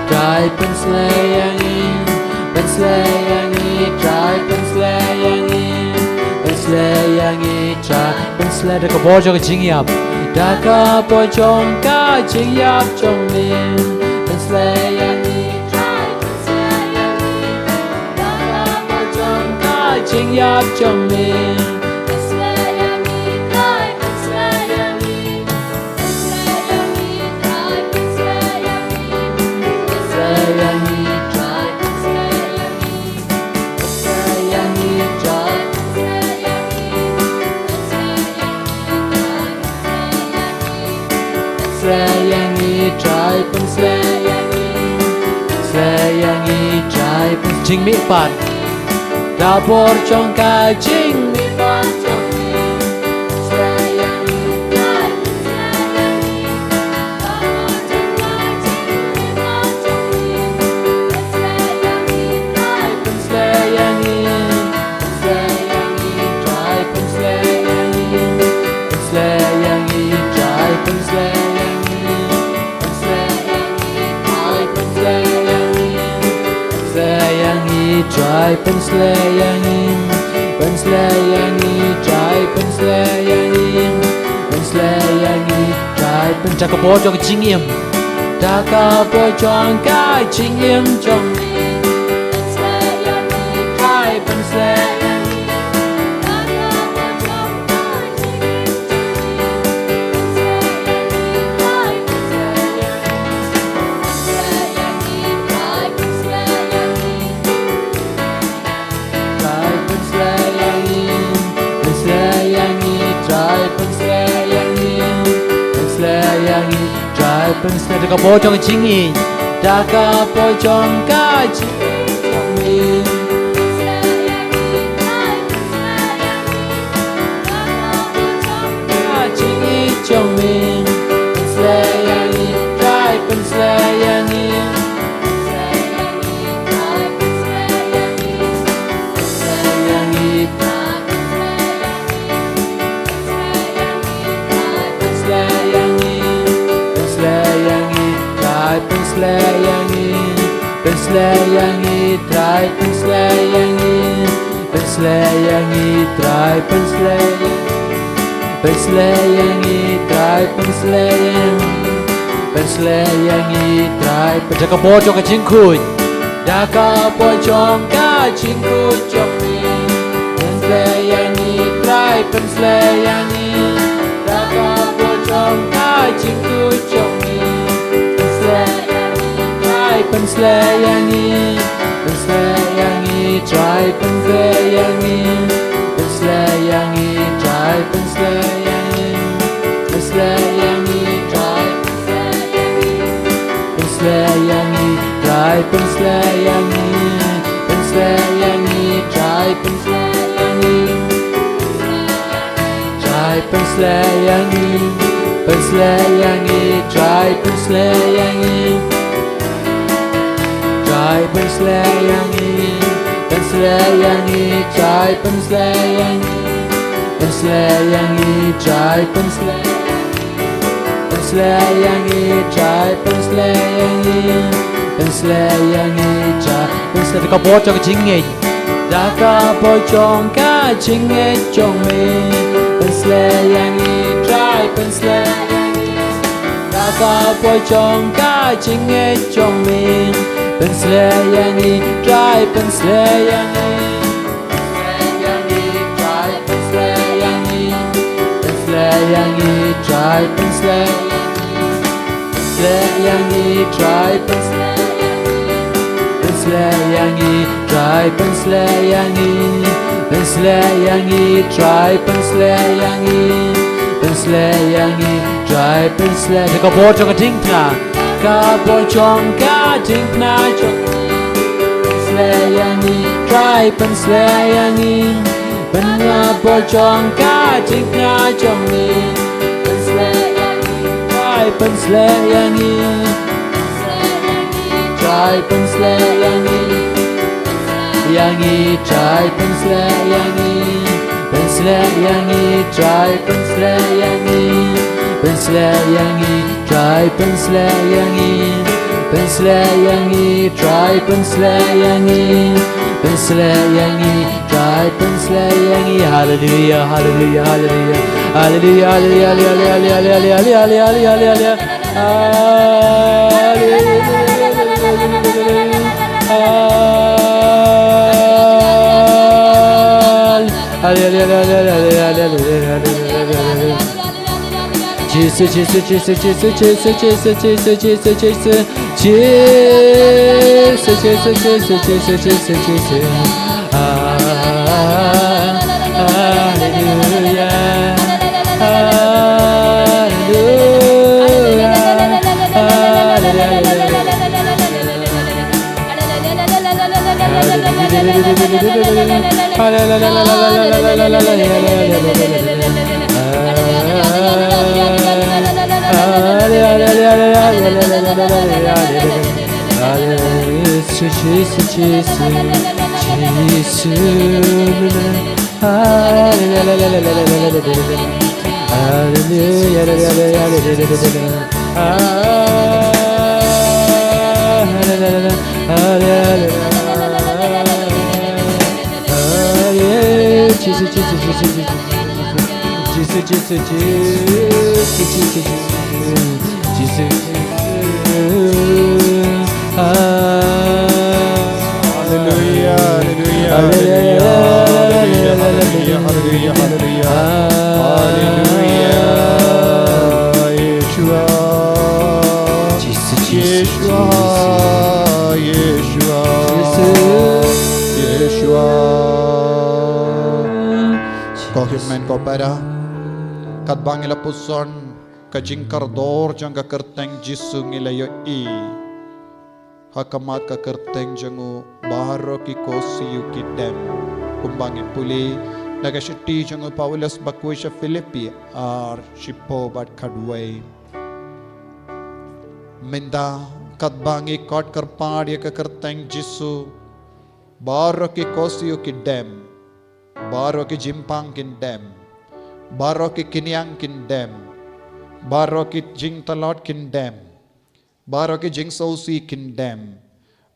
Trai, pynsleh ïa ngi. Pynsleh ïa ngi, Trai, pynsleh ïa ngi. Pynsleh ïa ngi, Trai, pynsleh da ka bor jong ka jingïap. Da ka bor jong ka jingïap jong me. Pynsleh ïa ngi, Trai, pynsleh ïa ngi. Da ka bor jong ka jingïap jong me. Pynsleh ïa ngi, Trai, pynsleh ïa ngi. Pynsleh ïa ngi, Trai, pynsleh ïa ngi. Pynsleh ïa ngi, Trai, pynsleh ïa ngi. Pynsleh ïa ngi, Trai, pynsleh ïa ngi. Pynsleh ïa ngi, Trai, pynsleh ïa ngi. Pynsleh ïa ngi, Trai, pyn-, jingmihpat. Da bor jong ka jingmihpat jong ngi. Pynsleh ïa ngi, Trai, pynsleh ïa ngi. Pynshlei ïa ngi, pynshlei ïa ngi, Trai pynshlei ïa ngi, pynshlei ïa ngi, Trai pyn-, da ka bor jong ka jingim, da ka bor jong ka jingim jong ngi. Pynshlei ïa ngi, Trai pynshlei ïa ngi, da ka bor jong ka jingim jong ngi. Pynshlei ïa ngi, Trai pynshlei ïa ngi, pynshlei ïa ngi, Trai pynshlei ïa ngi. Trai pynshlei ïa ngi, pynshlei ïa ngi, Trai pynshlei ïa ngi, pynshlei ïa ngi, Trai pynshlei da ka bor jong ka jingim, da ka bor jong ka jingim jong ngi. Pynshlei ïa ngi, Trai pynshlei ïa ngi, da ka bor jong ka jingim jong ngi. Pynshlei ïa ngi, Trai pynshlei ïa ngi. Pynshlei ïa ngi, Trai pynshlei ïa ngi. Pynshlei ïa ngi, Trai pynshlei ïa ngi. Pynshlei ïa ngi, Trai pynshlei ïa ngi. Pynshlei ïa ngi, Trai pyn-, da ka bor jong ka jingkhuid, da ka bor jong ka jingkhuid jong ngi. Pynshlei ïa ngi, Trai pynshlei ïa ngi, da ka bor jong ka jingkhuid jong ngi. Pynshlei ïa ngi, Trai pynshlei ïa ngi. Pynshlei ïa ngi, Trai pynshlei ïa ngi. Pynshlei ïa ngi, Trai pynshlei ïa ngi. Pynshlei ïa ngi, Trai pynshlei ïa ngi. Pynshlei ïa ngi, Trai pynshlei ïa ngi. Pynshlei ïa ngi, Trai pynshlei ïa ngi. Trai pynshlei ïa ngi, pynshlei ïa ngi, Trai pynshlei ïa ngi. Trai pynshlei ïa ngi, pynshlei ïa ngi, Trai pynshlei ïa ngi. Pynshlei ïa ngi, Trai pynshlei. Pynshlei ïa ngi, Trai pynshlei ïa ngi. Pynshlei ïa ngi, Trai pynshlei da ka bor jong ka jingngeit, da ka bor jong ka jingngeit jong me. Pynshlei ïa ngi, Trai pynshlei ïa ngi, da ka bor jong ka jingngeit jong me. Pynshlei ïa ngi, Trai pynshlei ïa ngi. Pynshlei ïa ngi, Trai pynshlei ïa ngi. Pynshlei ïa ngi, Trai pynshlei. Pynshlei ïa ngi, Trai pynshlei. Pynshlei ïa ngi, Trai pynshlei ïa ngi. Pynshlei ïa ngi, Trai pynshlei ïa ngi. Pynshlei ïa ngi, Trai pynshlei. Da ka bor jong ka jingthrang, ka bor jong ka jingthrang jong. Pynshlei ïa ngi, Trai pynshlei ïa ngi. Pynlap bor jong ka jingthrang jong ngi. Pynshlei ïa ngi, Trai pynshlei ïa ngi. Trai pynshlei ïa ngi. Ïa ngi, Trai pynshlei ïa ngi. Pynshlei ïa ngi, Trai pynshlei ïa ngi. Pynshlei ïa ngi, Trai pynshlei ïa ngi. Pynshlei ïa ngi, Trai pynshlei ïa ngi. Pynshlei ïa ngi, Trai pynshlei ïa ngi. Haleluya, haleluya, haleluya. Haleluya, haleluya, haleluya. Haleluya, haleluya, haleluya. Jisu, Jisu, Jisu. Jisu, Jisu, Jisu. Ah, haleluya. Haleluya. Haleluya. Jisu, Jisu, Jisu, Jisu, Jisu, Jisu, Jisu, Jisu, Jisu, Jisu, Jisu, Jisu, ah. Haleluya, haleluya, haleluya, haleluya, haleluya, haleluya, haleluya, haleluya. Yeshua. Jisu, Jisu, Yeshua, Jisu. Yeshua, Jisu. Yeshua. Ko hynmen ko para, katba ngi la puson ka jingkordor jong ka kyrteng Jisu ngi la ïohi ha khmat ka kyrteng jong u baroh ki khohsiew ki dem. Kumba ngi pule na ka shithi jong u Paulus bakhuid sha Philippi ar shiphew bad khatwei. Mynta katba ngi kot kyrpad ïa ka kyrteng Jisu, baroh ki khohsiew ki dem, baroh ki jingpang kin dem, baroh ki khñiang kin dem, baroh ki jingtlot kin dem, baroh ki jingsngewsih kin dem,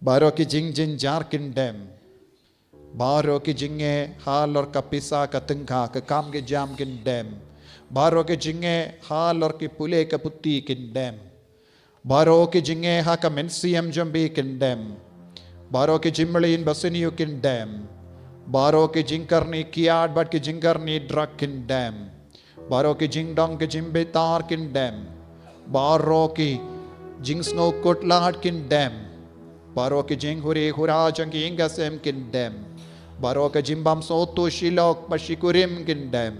baroh ki jingjynjar kin dem, baroh ki jingeh halor ka pisa ka tyngka, ka kam ka jam kin dem, baroh ki jingeh halor ki pule ka puthi kin dem, baroh ki jingeh ha ka mynsiem jong phi kin dem, baroh ki jingmlien basniew kin dem, baroh ki jingkyrni kiad bad ki jingkyrni drug kin dem, baroh ki jingdong ki jingbitar kin dem, baroh ki jingsngewkhuslai kin dem, baroh ki jinghuri hura jong ki ïing ki sem kin dem, baroh ki jingbym sngewthuh shilok bad shikurim kin dem,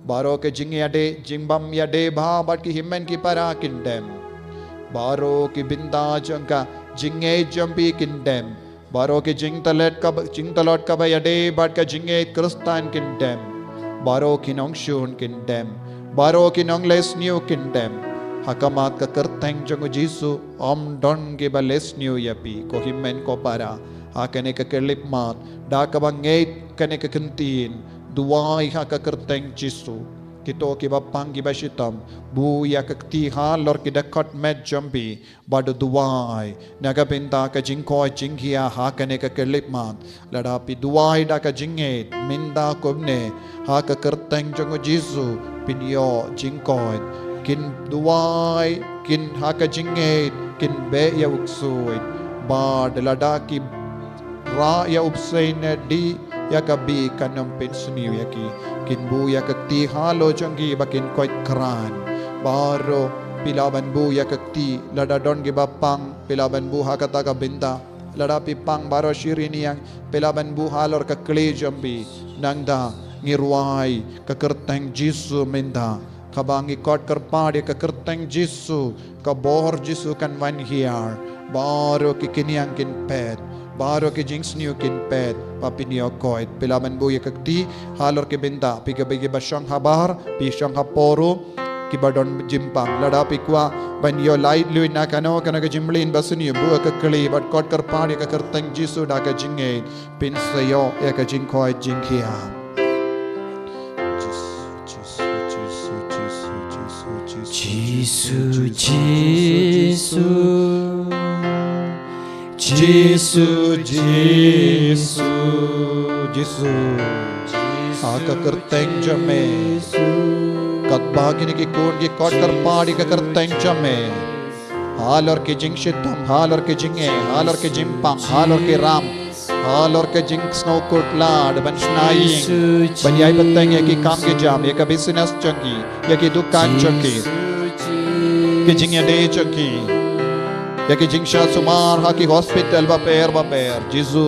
baroh ki jingïadei, jingbym ïadei bha bad ki hynmen ki para kin dem, baroh ki bynta jong ka jingngeit jong phi kin dem, baroh ki jingtlot kaba, jingtlot kaba ïadei bad ka jingngeit Khristan kin dem, baroh ki nongshun kin dem, baroh ki nonglehsniew kin dem. Ha khmat ka kyrteng jong u Jisu ym don kiba lehsniew ïa phi, ko hynmen ko para. Ha kane ka khyllipmat, da kaba ngeit kane ka ktien, duwai ha ka kyrteng Jisu. Kito kiba pang kiba shitom, buh ïa ka kti halor ki dkhot met jong phi, bad duwai na ka bynta ka jingkoit jingkhia ha kane ka khyllipmat. Lada phi duwai da ka jingngeit mynta kumne ha ka kyrteng jong u Jisu, phin ïoh jingkoit. Kin duwai, kin ha ka jingngeit, kin beh ïa u ksuid. Bad lada ki rah ïa u bseiñ ne dih ïa ka bih, kan ym pynsniew ïa ki. Kin buh ïa ka kti halor jong ki ba kin koit khlaiñ. Baroh phi lah ban buh ïa ka kti, lada don kiba pang, phi lah ban buh ha kata ka bynta. Lada phi pang baroh shi ri hynñiang, phi lah ban buh halor ka khlieh jong phi. Nangta ngi rwai ka kyrteng Jisu mynta. Kaba ngi kot kyrpad ïa ka kyrteng Jisu, ka bor Jisu kan wan hiar. Baroh ki khñiang kin phet, baroh ki jingsniew kin phet, ba phin ïoh koit. Phi lah ban buh ïa ka kti halor ki bynta, phi kiba, kiba shong habar, phi shong hapoh ruh, kiba don jingpang. Lada phi kwah ban ïoh laitluid na kano kano ka jingmlien basniew, buh ïa ka kti bad kot kyrpad ïa ka kyrteng Jisu da ka jingngeit, phin sa ïoh ïa ka jingkoit jingkhia. Jisu, Jisu, Jisu, Jisu, Jisu, Jisu, Jisu, Jisu, Jisu, Jisu, Jisu. Ha ka kyrteng jong me, katba kine ki khun ki kot kyrpad ïa ka kyrteng jong me. Halor ki jingshitom, halor ki jingeh, halor ki jingpang, halor ki ram, halor ki jingsngewkhuslai ban shna ïing, ban ïai bteng ïa ki kam ki jam, ïa ka business jong ki, ïa ki dukan jong ki, ki jingïadei jong ki, ïa ki jingshah sumar ha ki hospital bapher bapher. Jisu,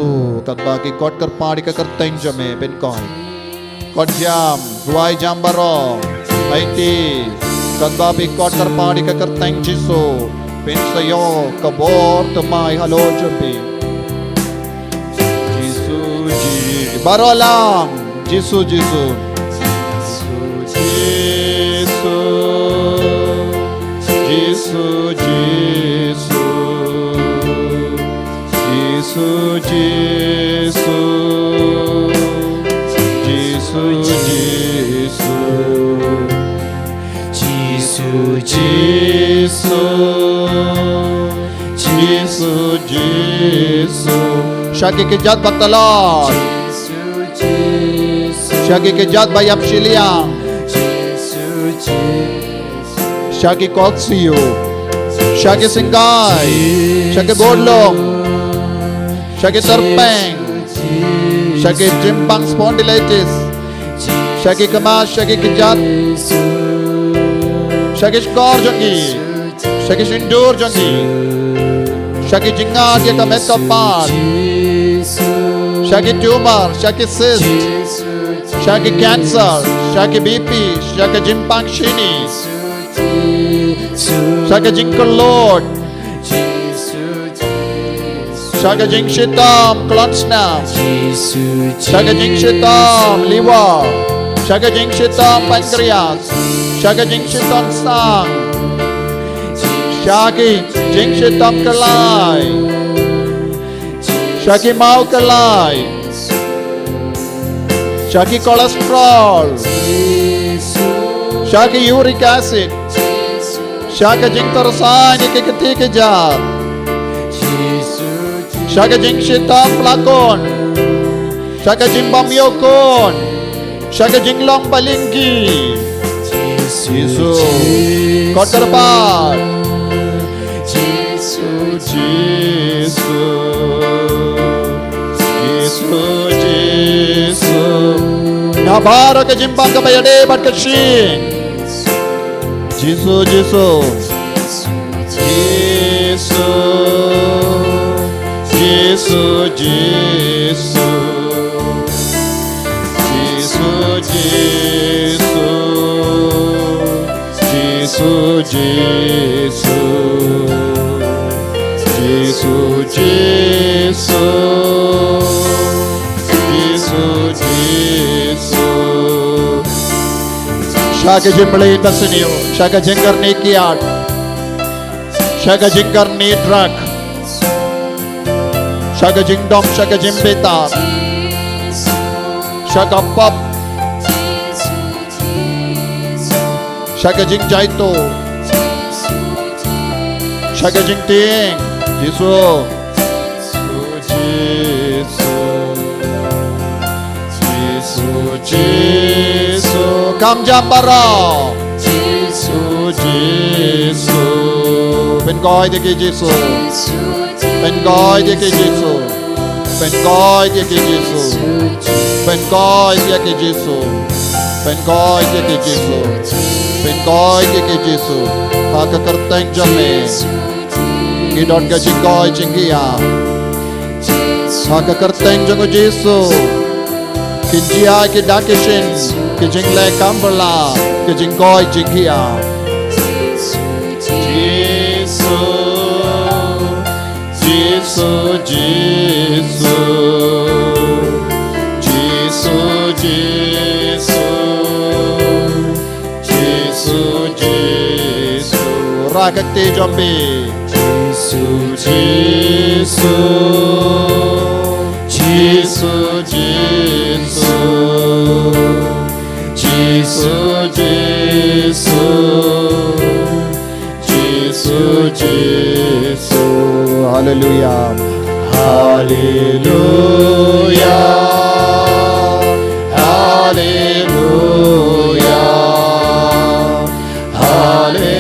katba ki kot kyrpad ïa ka kyrteng jong me, phin koit. Kot jam, duwai jam baroh. Aiti, katba phi kot kyrpad ïa ka kyrteng Jisu, phin sa ïoh ka bor thymmai halor jong phi. Jisu, Ji-, baroh lang. Jisu, Jisu. Jisu, Jisu. Jisu, Jisu. Jisu, Jisu. Jisu, Jisu. Jisu, Jisu. Jisu, Jisu. Sha ki kjat bad talar. Jisu, Jisu. sha ki kjat ba ïap shiliang, sha ki kotsiew, sha ki syngkai, sha ki budlong, sha ki tyrpeng, sha ki jingpang spondylitis, sha ki kma, sha ki kjat, sha ki shkor jong ki, sha ki shyntur jong ki, sha ki jingngad ïa ka met ka phad, sha ki tumor, sha ki cyst, sha ki cancer, sha ki B P, sha ki jingpang shini, sha ki jingkyllut, sha ki jingshitom klong snam, sha ki jingshitom liver, sha ki jingshitom pancreas, sha ki jingshitom sang, sha ki jingshitom kyllai, sha ki maw kyllai, sha ki cholesterol, sha ki uric acid, sha ki jingtyrsa ïa ki kti ki jar, sha ki jingshitom pla khun, sha ki jingbym ïoh khun, sha ki jinglong balyngki. Jisu, kot kyrpad. Jisu, Jisu, Jisu, Jisu. Na baroh ka jingbam kaba ïadei bad ka shyieng. Jisu, Jisu. Jisu, Jisu, Jisu. Jisu, Jisu. Jisu, Jisu. Jisu, Jisu. Jisu, Jisu. Sha ka jingmlien basniew, sha ka jingkyrni kiad, sha ka jingkyrni drug, sha ka jingdom, sha ka jingbitar, sha ka pop, sha ka jingjaito, sha ka jingtieng. Jisu. Jisu, Jisu. Jisu, Jisu. Kam jam baroh. Jisu, Jisu. Pynkoit ïa ki Jisu. Pynkoit ïa ki Jisu. Pynkoit ïa ki Jisu. Pynkoit ïa ki Jisu. Pynkoit ïa ki Jisu. Pynkoit ïa ki Jisu. Ha ka kyrteng jong me. Ngi don ka jingkoit jingkhiah. Ha ka kyrteng jong u Jisu. Kin jia ki dak ki shin, ki jingleh kam bylla, ki jingkoit jingkhiah. Jisu, Jisu, Jisu. Jisu, Jisu. Jisu, Jisu. Rah ka kti jong phi. Jisu, Jisu. Jisu, Jisu. Jisu, Jisu. Jisu, Jisu. Haleluya. Haleluya. Haleluya. Haleluya.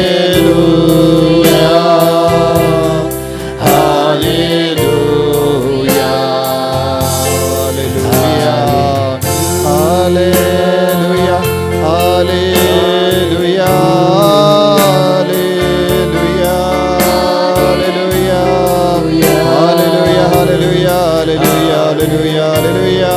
Haleluya. Haleluya. Haleluya. Haleluya. Haleluya. Haleluya. Haleluya. Haleluya. Haleluya. Haleluya. Haleluya. Haleluya.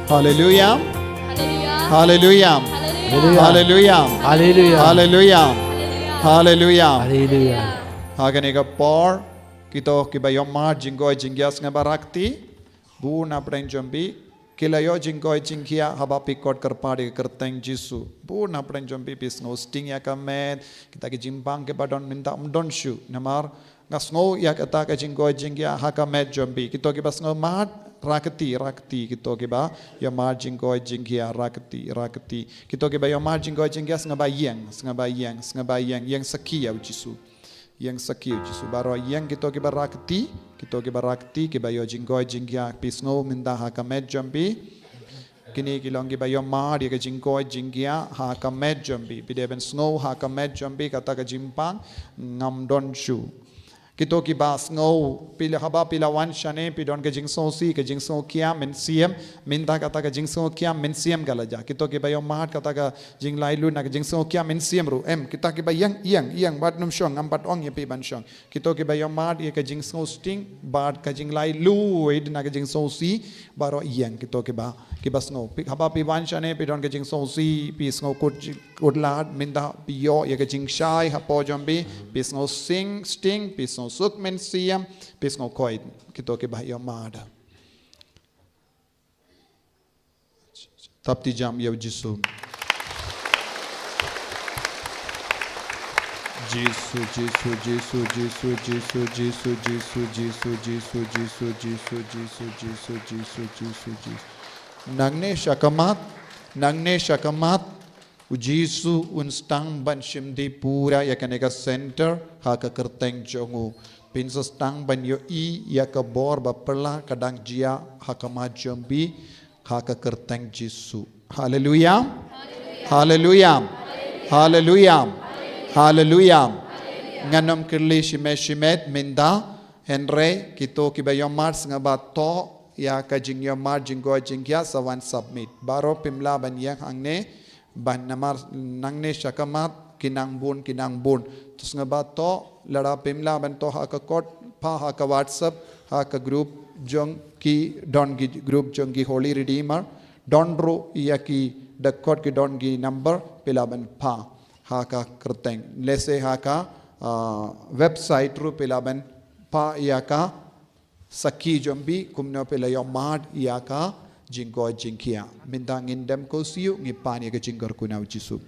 Haleluya. Haleluya. Haleluya. Haleluya. Haleluya. Haleluya. Haleluya. Haleluya. Haleluya. Ha kane ka por, kito kiba ïohmad jingkoit jingkhiah sngewbha rakti, bun na pdeng jong phi, ki la ïoh jingkoit jingkhiah haba phi kot kyrpad ïa ka kyrteng Jisu. Bun na pdeng jong phi phi sngew sting ïa ka met, kita ki jingbang kiba don mynta ym don shuh. Namar nga sngew ïa kata ka jingkoit jingkhiah ha ka met jong phi. Kito kiba sngew mad, rakti, rakti, kito kiba ïohmad jingkoit jingkhiah, rakti, rakti. Kito kiba ïohmad jingkoit jingkhiah sngewbha ïeng, sngewbha ïeng, sngewbha ïeng, ïeng sakhi ïa u Jisu. Ïeng sakhi ïa u Jisu. Baroh ïeng, kito kiba rakti, kito kiba rakti, kiba ïoh jingkoit jingkhiah, phi sngew mynta ha ka met jong phi. Kine ki long kiba ïohmad ïa ka jingkoit jingkhiah ha ka met jong phi. Phi dei ban sngew ha ka met jong phi kata ka jingpang ngam don shuh. Kito kiba sngew, phi la, haba phi la wan shane phi don ka jingsngewsih, ka jingsngewkhia mynsiem, mynta kata ka jingsngewkhia mynsiem ka la jah. Kito kiba ïohmad kata ka jinglai lun na ka jingsngewkhia mynsiem ruh, em, kita kiba ïeng, ïeng, ïeng, wat nym shong, ngam pat ong ïa phi ban shong. Kito kiba ïohmad ïa ka jingsngewsting bad ka jinglai lun na ka jingsngewsih, baroh ïeng, kito kiba, kiba sngew. Phi, haba phi wan shane phi don ka jingsngewsih, phi sngew kut ji-, kut lad, mynta phi ïoh ïa ka jingshai hapoh jong phi, phi sngew sing, sting, phi sngew suk mynsiem, phi sngew koit, kito kiba ïohmad. Thap ti jam ïa u Jisu. Jisu, Jisu, Jisu, Jisu. Nangne sha khmat, nangne sha khmat, u Jisu un sdang ban shim dih pura ïa kane ka center ha ka kyrteng jong u. Phin sa sdang ban ïohi ïa ka bor ba phylla ka dang jia ha khmat jong phi ha ka kyrteng Jisu. Haleluya. Haleluya. Haleluya. Haleluya. Ngan ym kylli shimet shimet mynta, hynrei kito kiba ïohmad sngewbha thoh ïa ka jingïohmad jingkoit jingkhiah sa wan submit. Baroh phim lah ban ïeng hangne, ban namar nangne sha khmat ki nang bun, ki nang bun. To sngewbha thoh, lada phim lah ban thoh ha ka kot, phah ha ka WhatsApp, ha ka group jong ki, don ki group jong ki Holy Redeemer, don ruh ïa ki dkhot, ki don ki number, phi lah ban phah ha ka kyrteng. Lehse ha ka, ah, website ruh phi lah ban phah ïa ka sakhi jong phi, kumno phi la ïohmad ïa ka jingkoit jingkhiah. Mynta ngin dem ko siew, ngi pan ïa ka jingkyrkhu na u Jisu.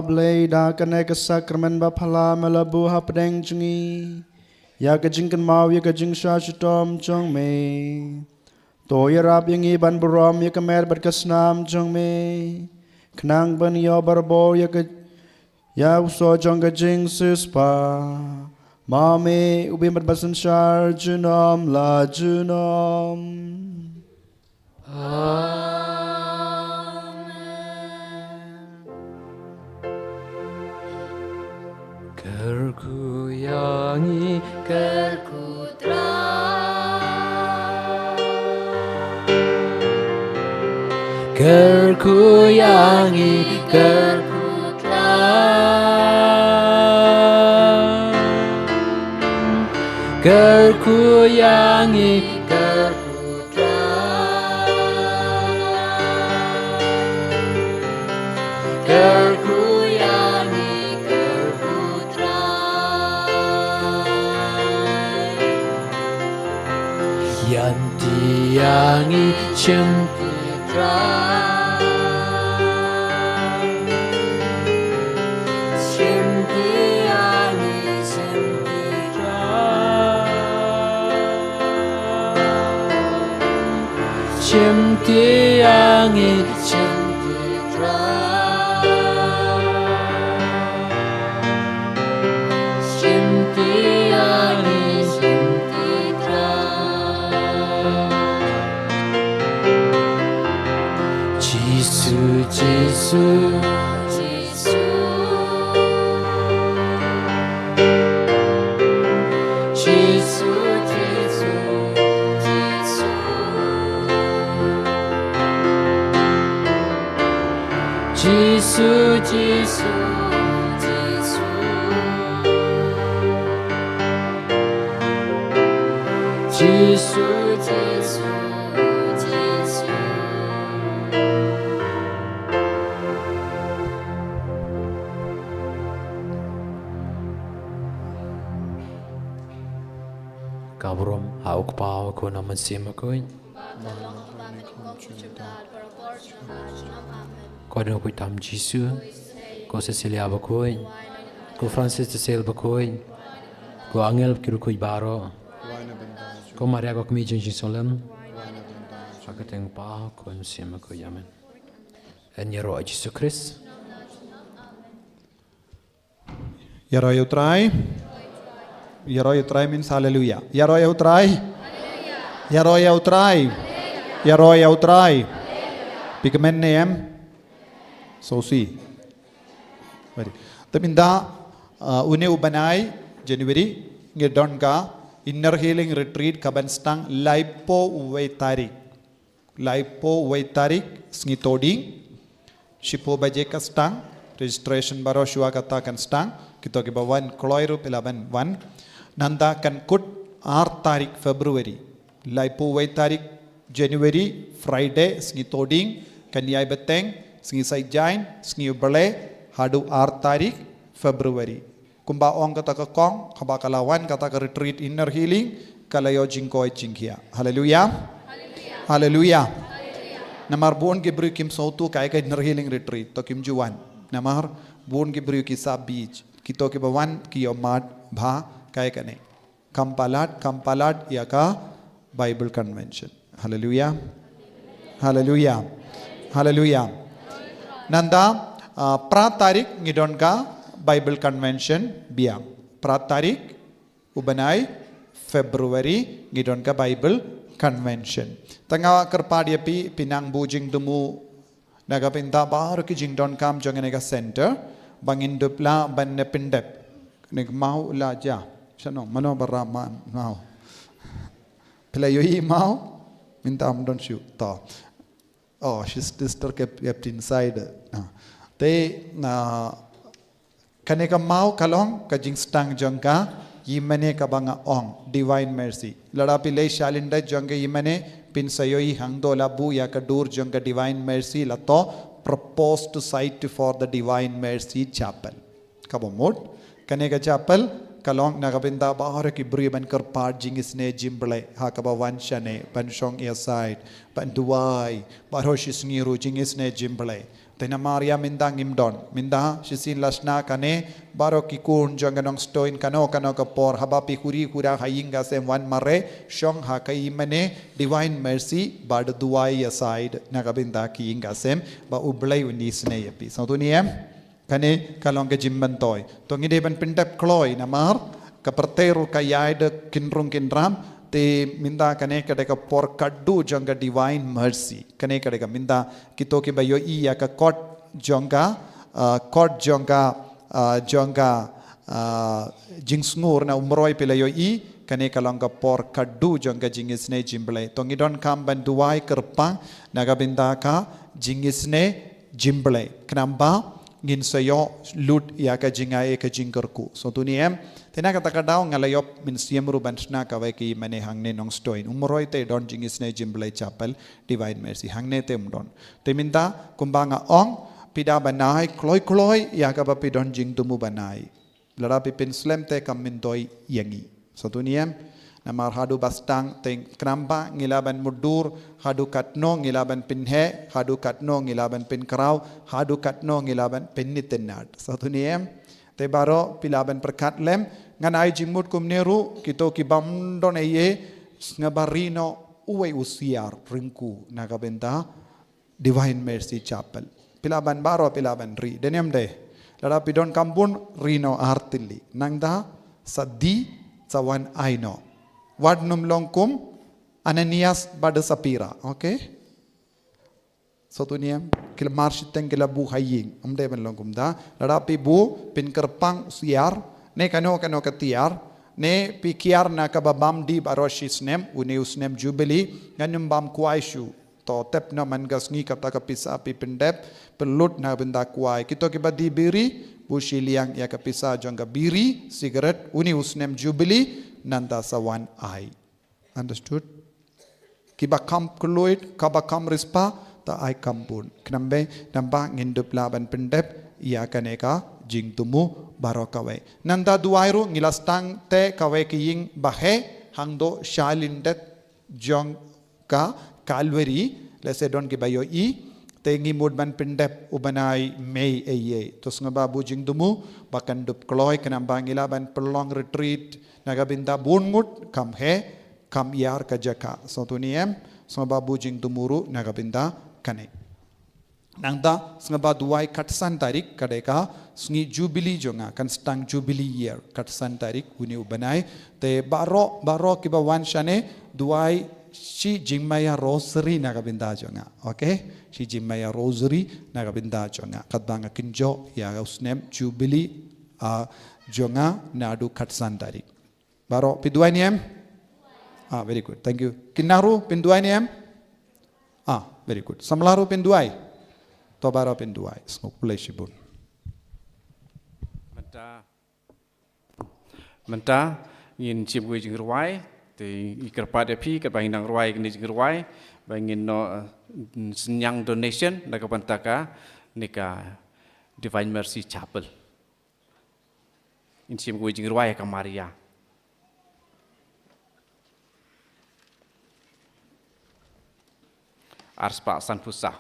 Blei, da kane ka sakramen ba phylla me la buh hapdeng jong ngi, ïa ka jingkynmaw ïa ka jingshah shitom jong me. To ïarap ïa ngi ban burom ïa ka met bad ka snam jong me, khnang ban ïoh barabor ïa ka, ïa u soh jong ka jingsiewspah. Ma me u bym bad basynshar junom la junom. Amen. Kyrkhu ïa ngi, kyrkhu Trai. Kyrkhu ïa ngi, kyrkhu Trai. Kyrkhu ïa ngi, kyrkhu Trai. Kyrkhu ïa ngi, kyrkhu Trai. Ïaid ïa ngi, shim ti Trai. Shim ti ïa ngi, shim ti Trai. Shim ti ïa ngi, shim ti Trai. Shim ti ïa ngi, shim ti Trai. Jisu, Jisu, Jisu. Jisu, Jisu, Jisu. Jisu, Jisu, Jisu. Jisu, Jisu, Jisu. Ka burom ha U Kpa, ha U Khun, ha U Mynsiem Bakhuid. Ko don ko tam Jisu, ko Cecilia Bakhuid, ko Francis de Sales Bakhuid, ko angel ki riewkhuid baroh, ko Maria ko kmie jong Jerusalem, ha ka kyrteng U Kpa, U Khun, U Mynsiem Bakhuid. Amen. Yn ïaroh ïa U Jisu Khrist. Ïaroh ïa U Trai. Ïaroh ïa U Trai means hallelujah. Ïaroh ïa U Trai. Ïaroh ïa U Trai. Ïaroh ïa U Trai. Phi kmen ne em? Sngewsih. Te mynta, uh, une u bnai January ngi don ka inner healing retreat ka ban sdang laiphew wei tarik. Laiphew wei tarik sngi Thohdieng, shiphew baje ka sdang, registration baroh shuwa kata kan sdang, kito kiba wan kloi ruh phi lah ban wan. Nangta kan kut ar tarik February, laiphew wei tarik January, Friday, sngi Thohdieng, kan ïai bteng, sngi Saitjaiñ, sngi U Blei, haduh ar tarik February. Kumba ong kata ka kong, haba ka la wan kata ka retreat inner healing, ka la ïoh jingkoit jingkhiah. Haleluya. Haleluya. Namar bun ki briew kim sngewthuh kaei ka inner healing retreat, to kim ju wan. Namar bun ki briew ki sah beach, kito kiba wan ki ïoh mad bha kaei kane. Kham palat, kham palat ïa ka Bible Convention. Haleluya. Haleluya. Haleluya. Nangta, ah, phra tarik ngi don ka Bible Convention biang. Phra tarik u bnai February ngi don ka Bible Convention. Te nga kyrpad ïa phi, phi nang buh jingthmu na ka bynta baroh ki jingdonkam jong kane ka center, ba ngin dup lah ban pyndep. Kane ka maw la jia. Shano, mano ba rah maw? Phi la ïohi maw? Mynta ym don shuh. To. Oh, she's sister kept, kept inside. Ah. Te, ah, kane ka maw ka long ka jingsdang jong ka ïingmane kaba nga ong, Divine Mercy. Lada phi leit sha lyndet jong ka ïingmane, phin sa ïohi hangto la buh ïa ka dur jong ka Divine Mercy, la thoh, "Proposed site for the Divine Mercy Chapel." Kaba mut, kane ka chapel ka long na ka bynta baroh ki briew ban kyrpad jingisynei jingblei ha kaba wan shane, ban shong ïasaid, ban duwai baroh shi sngi ruh, jingisynei jingblei. Te namar ïa mynta ngim don. Mynta shisien la shna kane, baroh ki khun jong ka Nongstoiñ kano kano ka por, haba phi khuri khura ha ïing ka sem, wan mareh shong ha ka ïing mane Divine Mercy, bad duwai ïa side na ka bynta ki ïing ka sem, ba U Blei un isynei ïa phi. Sngewthuh ne em? Kane ka long ka jingmyntoi. To ngi dei ban pyndep kloi namar ka pyrthei ruh ka ïai da kynrung kynram, te mynta kane ka dei ka por khadduh jong ka Divine Mercy. Kane ka dei ka mynta kito kiba ïohi ïa ka kot jong ka, ah, kot jong ka, ah, jong ka, ah, jingsngur na U Mroi phi la ïohi, kane ka long ka por khadduh jong ka jingisynei jingblei. To ngi donkam ban duwai kyrpang na ka bynta ka jingisynei jingblei. Khnang ba ngin sa ïoh lut ïa ka jingai ka jingkyrkhu. Sngewthuh ne em? Te na kata ka daw nga la ïoh mynsiem ruh ban shna kawei ka ïing mane hangne Nongstoiñ. U Mroi te don jingisynei jingblei chapel Divine Mercy. Hangne te ym don. Te mynta kumba nga ong, phi da ban ai kloi kloi ïa kaba phi don jingthmu ban ai. Lada phi pynslem te kam myntoi ïa ngi. Sngewthuh ne em? Namar haduh ba sdang te khnang ba ngi lah ban mutdur, haduh katno ngi lah ban pynheh, haduh katno ngi lah ban pynkhraw, haduh katno ngi lah ban pynitynnad. Sngewthuh ne em? Te baroh phi lah ban pyrkhat lem, ngan ai jingmut kumne ruh, kito ki bym don ei ei, sngewbha ri noh uwei u siar ryngku na ka bynta Divine Mercy Chapel. Phi lah ban baroh, phi lah ban ri. Dei ne em dei? Lada phi donkam bun, ri noh ar tylli. Nangta sa die, sa wan ai noh. Wat nym long kum Ananias bad Sapphira. Okay? Sngewthuh ne em? Ki la mar shiteng, ki la buh ha ïing. Ym dei ban long kumta. Lada phi buh, pynkyrpang u siar, ne kano kano ka tiar, ne phi kiar na kaba bam die baroh shi snem, une u snem Jubilee, ngan ym bam kwai shuh. To tep noh man ka sngi kata ka pisa phi pyndep, pynlut na bynta kwai. Kito kiba die biri, buh shiliang ïa ka pisa jong ka biri, cigarette, une u snem Jubilee, nangta sa wan ai. Understood? Kiba kham kylluid, kaba kham riewspah, ta ai kham bun. Khnang ba, namar ba ngin dup lah ban pyndep ïa kane ka jingthmu baroh kawei. Nangta duwai ruh ngi la sdang te kawei ka ïing ba heh, hangto sha lyndet jong ka Calvary, lehse don kiba ïohi, te ngi mut ban pyndep u bnai May ei ei. To sngewbha buh jingthmu ba kan dup kloi, khnang ba ngi lah ban pynlong retreat na ka bynta bun ngut, kham heh, kham ïar ka jaka. Sngewthuh ne em? Sngewbha buh jingthmu ruh na ka bynta kane. Nangta sngewbha duwai khatsan tarik, ka dei ka sngi Jubilee jong nga, kan sdang Jubilee year, khatsan tarik une u bnai. Te baroh, baroh kiba wan shane, duwai shi jingmaïa rosary na ka bynta jong nga. Okay? Shi jingmaïa rosary na ka bynta jong nga. Katba nga kynjoh ïa u snem Jubilee, ah, jong nga naduh khatsan tarik. Baroh phi duwai ne em? Ah, very good. Thank you. Ki nongrim phin duwai ne em? Ah, very good. Samla ruh phin duwai. To baroh phin duwai. Sngewbha khublei shibun. Mynta, mynta ngin shim kawei jingrwai, te ngi kyrpad ïa phi, katba ngin nang rwai kane jingrwai, ba ngin ïoh, eh, synñiang donation na ka bynta kane ka Divine Mercy Chapel. Ngin shim kawei jingrwai ïa ka Maria. Arspah sanphew saw.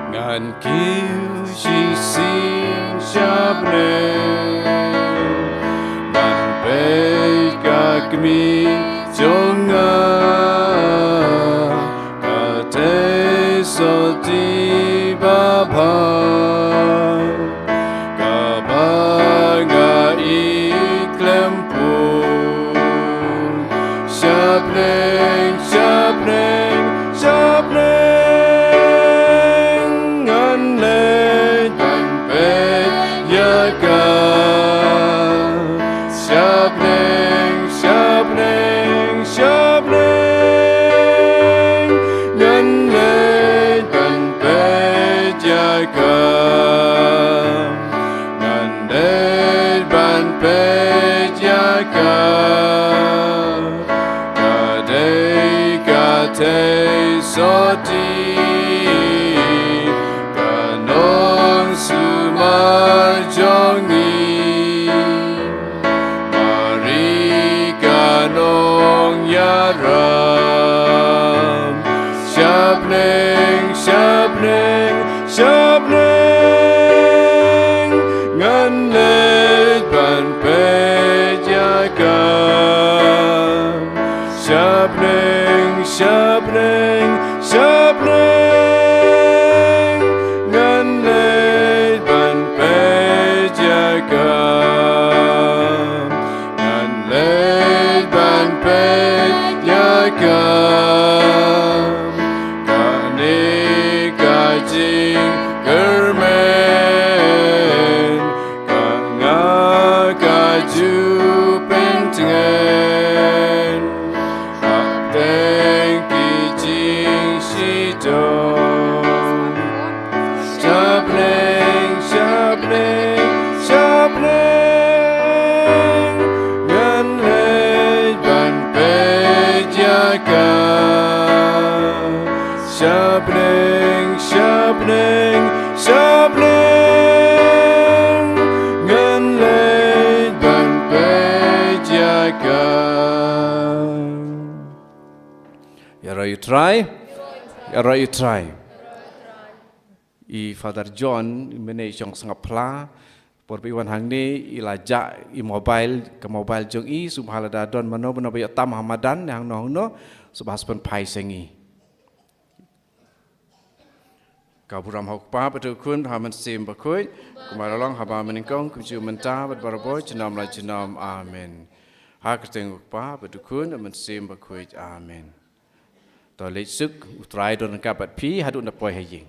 Ngan kiew shisien sha bneng ban peit ka kmie jong nga, ka Tei Sotti babha, kaba nga ïeit khlem pun. Sha bneng, sha bneng, sha bneng ngan leit ban peit ïa ka. Sha bneng, sha bneng, sha bneng ngan leit ban peit ïa ka. Ngan leit ban peit ïa ka. Ka dei ka Tei Sotti Bneng, sha bneng, sha bneng, ngan leit ban peit ïa ka. Ngan leit ban peit ïa ka. Kane ka jingkyrmen, ka nga ka ju pyntngen. Hapdeng ki jingshitom. Sha bneng, sha bneng, sha bneng, ngan leit ban peit ïa ka. Sha bneng, sha bneng, sha bneng, ngan leit ban peit ïa ka. Ïaroh ïa U Trai. Ïaroh ïa U Trai. I Father John, i mane i shong sngap phla, por ba i wan hangne, i la jah i mobile, ka mobile jong i, sngewbha lada don mano mano ba ïoh tam ha madan, ne hangno hangno, sngewbha sngewbha phai sha ngi. Ka burom ha U Kpa bad U Khun bad ha U Mynsiem Bakhuid, kumba la long haba mynnyngkong, kumjuh mynta bad barabor, junom la junom. Amen. Ha ka kyrteng U Kpa bad U Khun bad U Mynsiem Bakhuid. Amen. To leit suk, U Trai don ryngkat bad phi, haduh nda poi ha ïing.